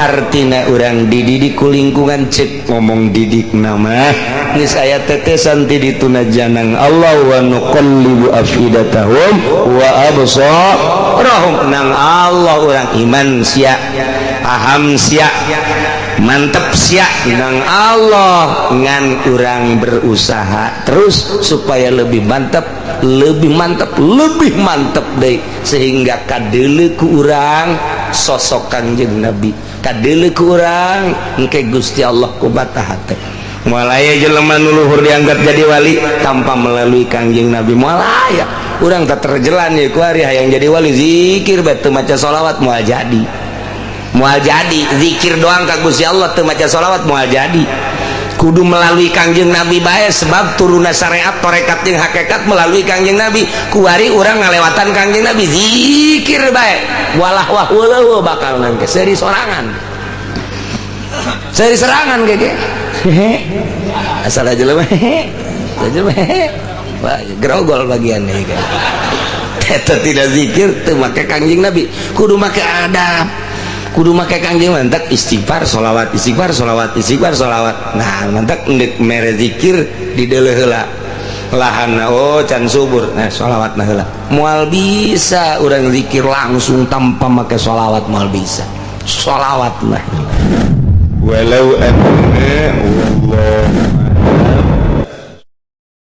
Hartina urang dididik ku lingkungan, cek ngomong didik nama geus aya tetesan ti dituna janang Allah, wa nuqallibu afidatahum wa absarahum. Nang Allah urang iman sia, paham sia, mantep sia nang Allah, ngan urang berusaha terus supaya lebih mantap, lebih mantap, lebih mantap deh, sehingga kadeule ku urang sosok Kangjeng Nabi, kadeule ku urang engke Gusti Allah ku mata hate. Moal aya jelema nu luhur diangkat jadi wali tanpa melalui Kangjeng Nabi, moal aya. Urang tak terjelan ya ku ari hayang jadi wali, zikir bae teu maca sholawat moal jadi, moal jadi. Zikir doang ka Gusti Allah teu maca sholawat moal jadi, kudu melalui Kangjeng Nabi bae, sebab turunna syariat, torekat jeung hakikat melalui Kangjeng Nabi. Kuari urang ngalewatan Kangjeng Nabi, zikir bae, walah wah weuh, bakal nangke seri sorangan, seri serangan keke hehe, asal aja jelema hehe aja hehe. Wah, grogol bagian nih kan. Eta tidak zikir teu make Kangjeng Nabi, kudu make adab, kudu make Kangjeng. Mantak istighfar, sholawat, istighfar, sholawat, istighfar, sholawat. Nah, mantak ndek mere zikir di deuleuh heula lahan, oh, can subur, nah sholawat nah heula. Moal bisa urang zikir langsung tanpa make sholawat, moal bisa. Sholawat lah. Walau anna, wallahu a'lam.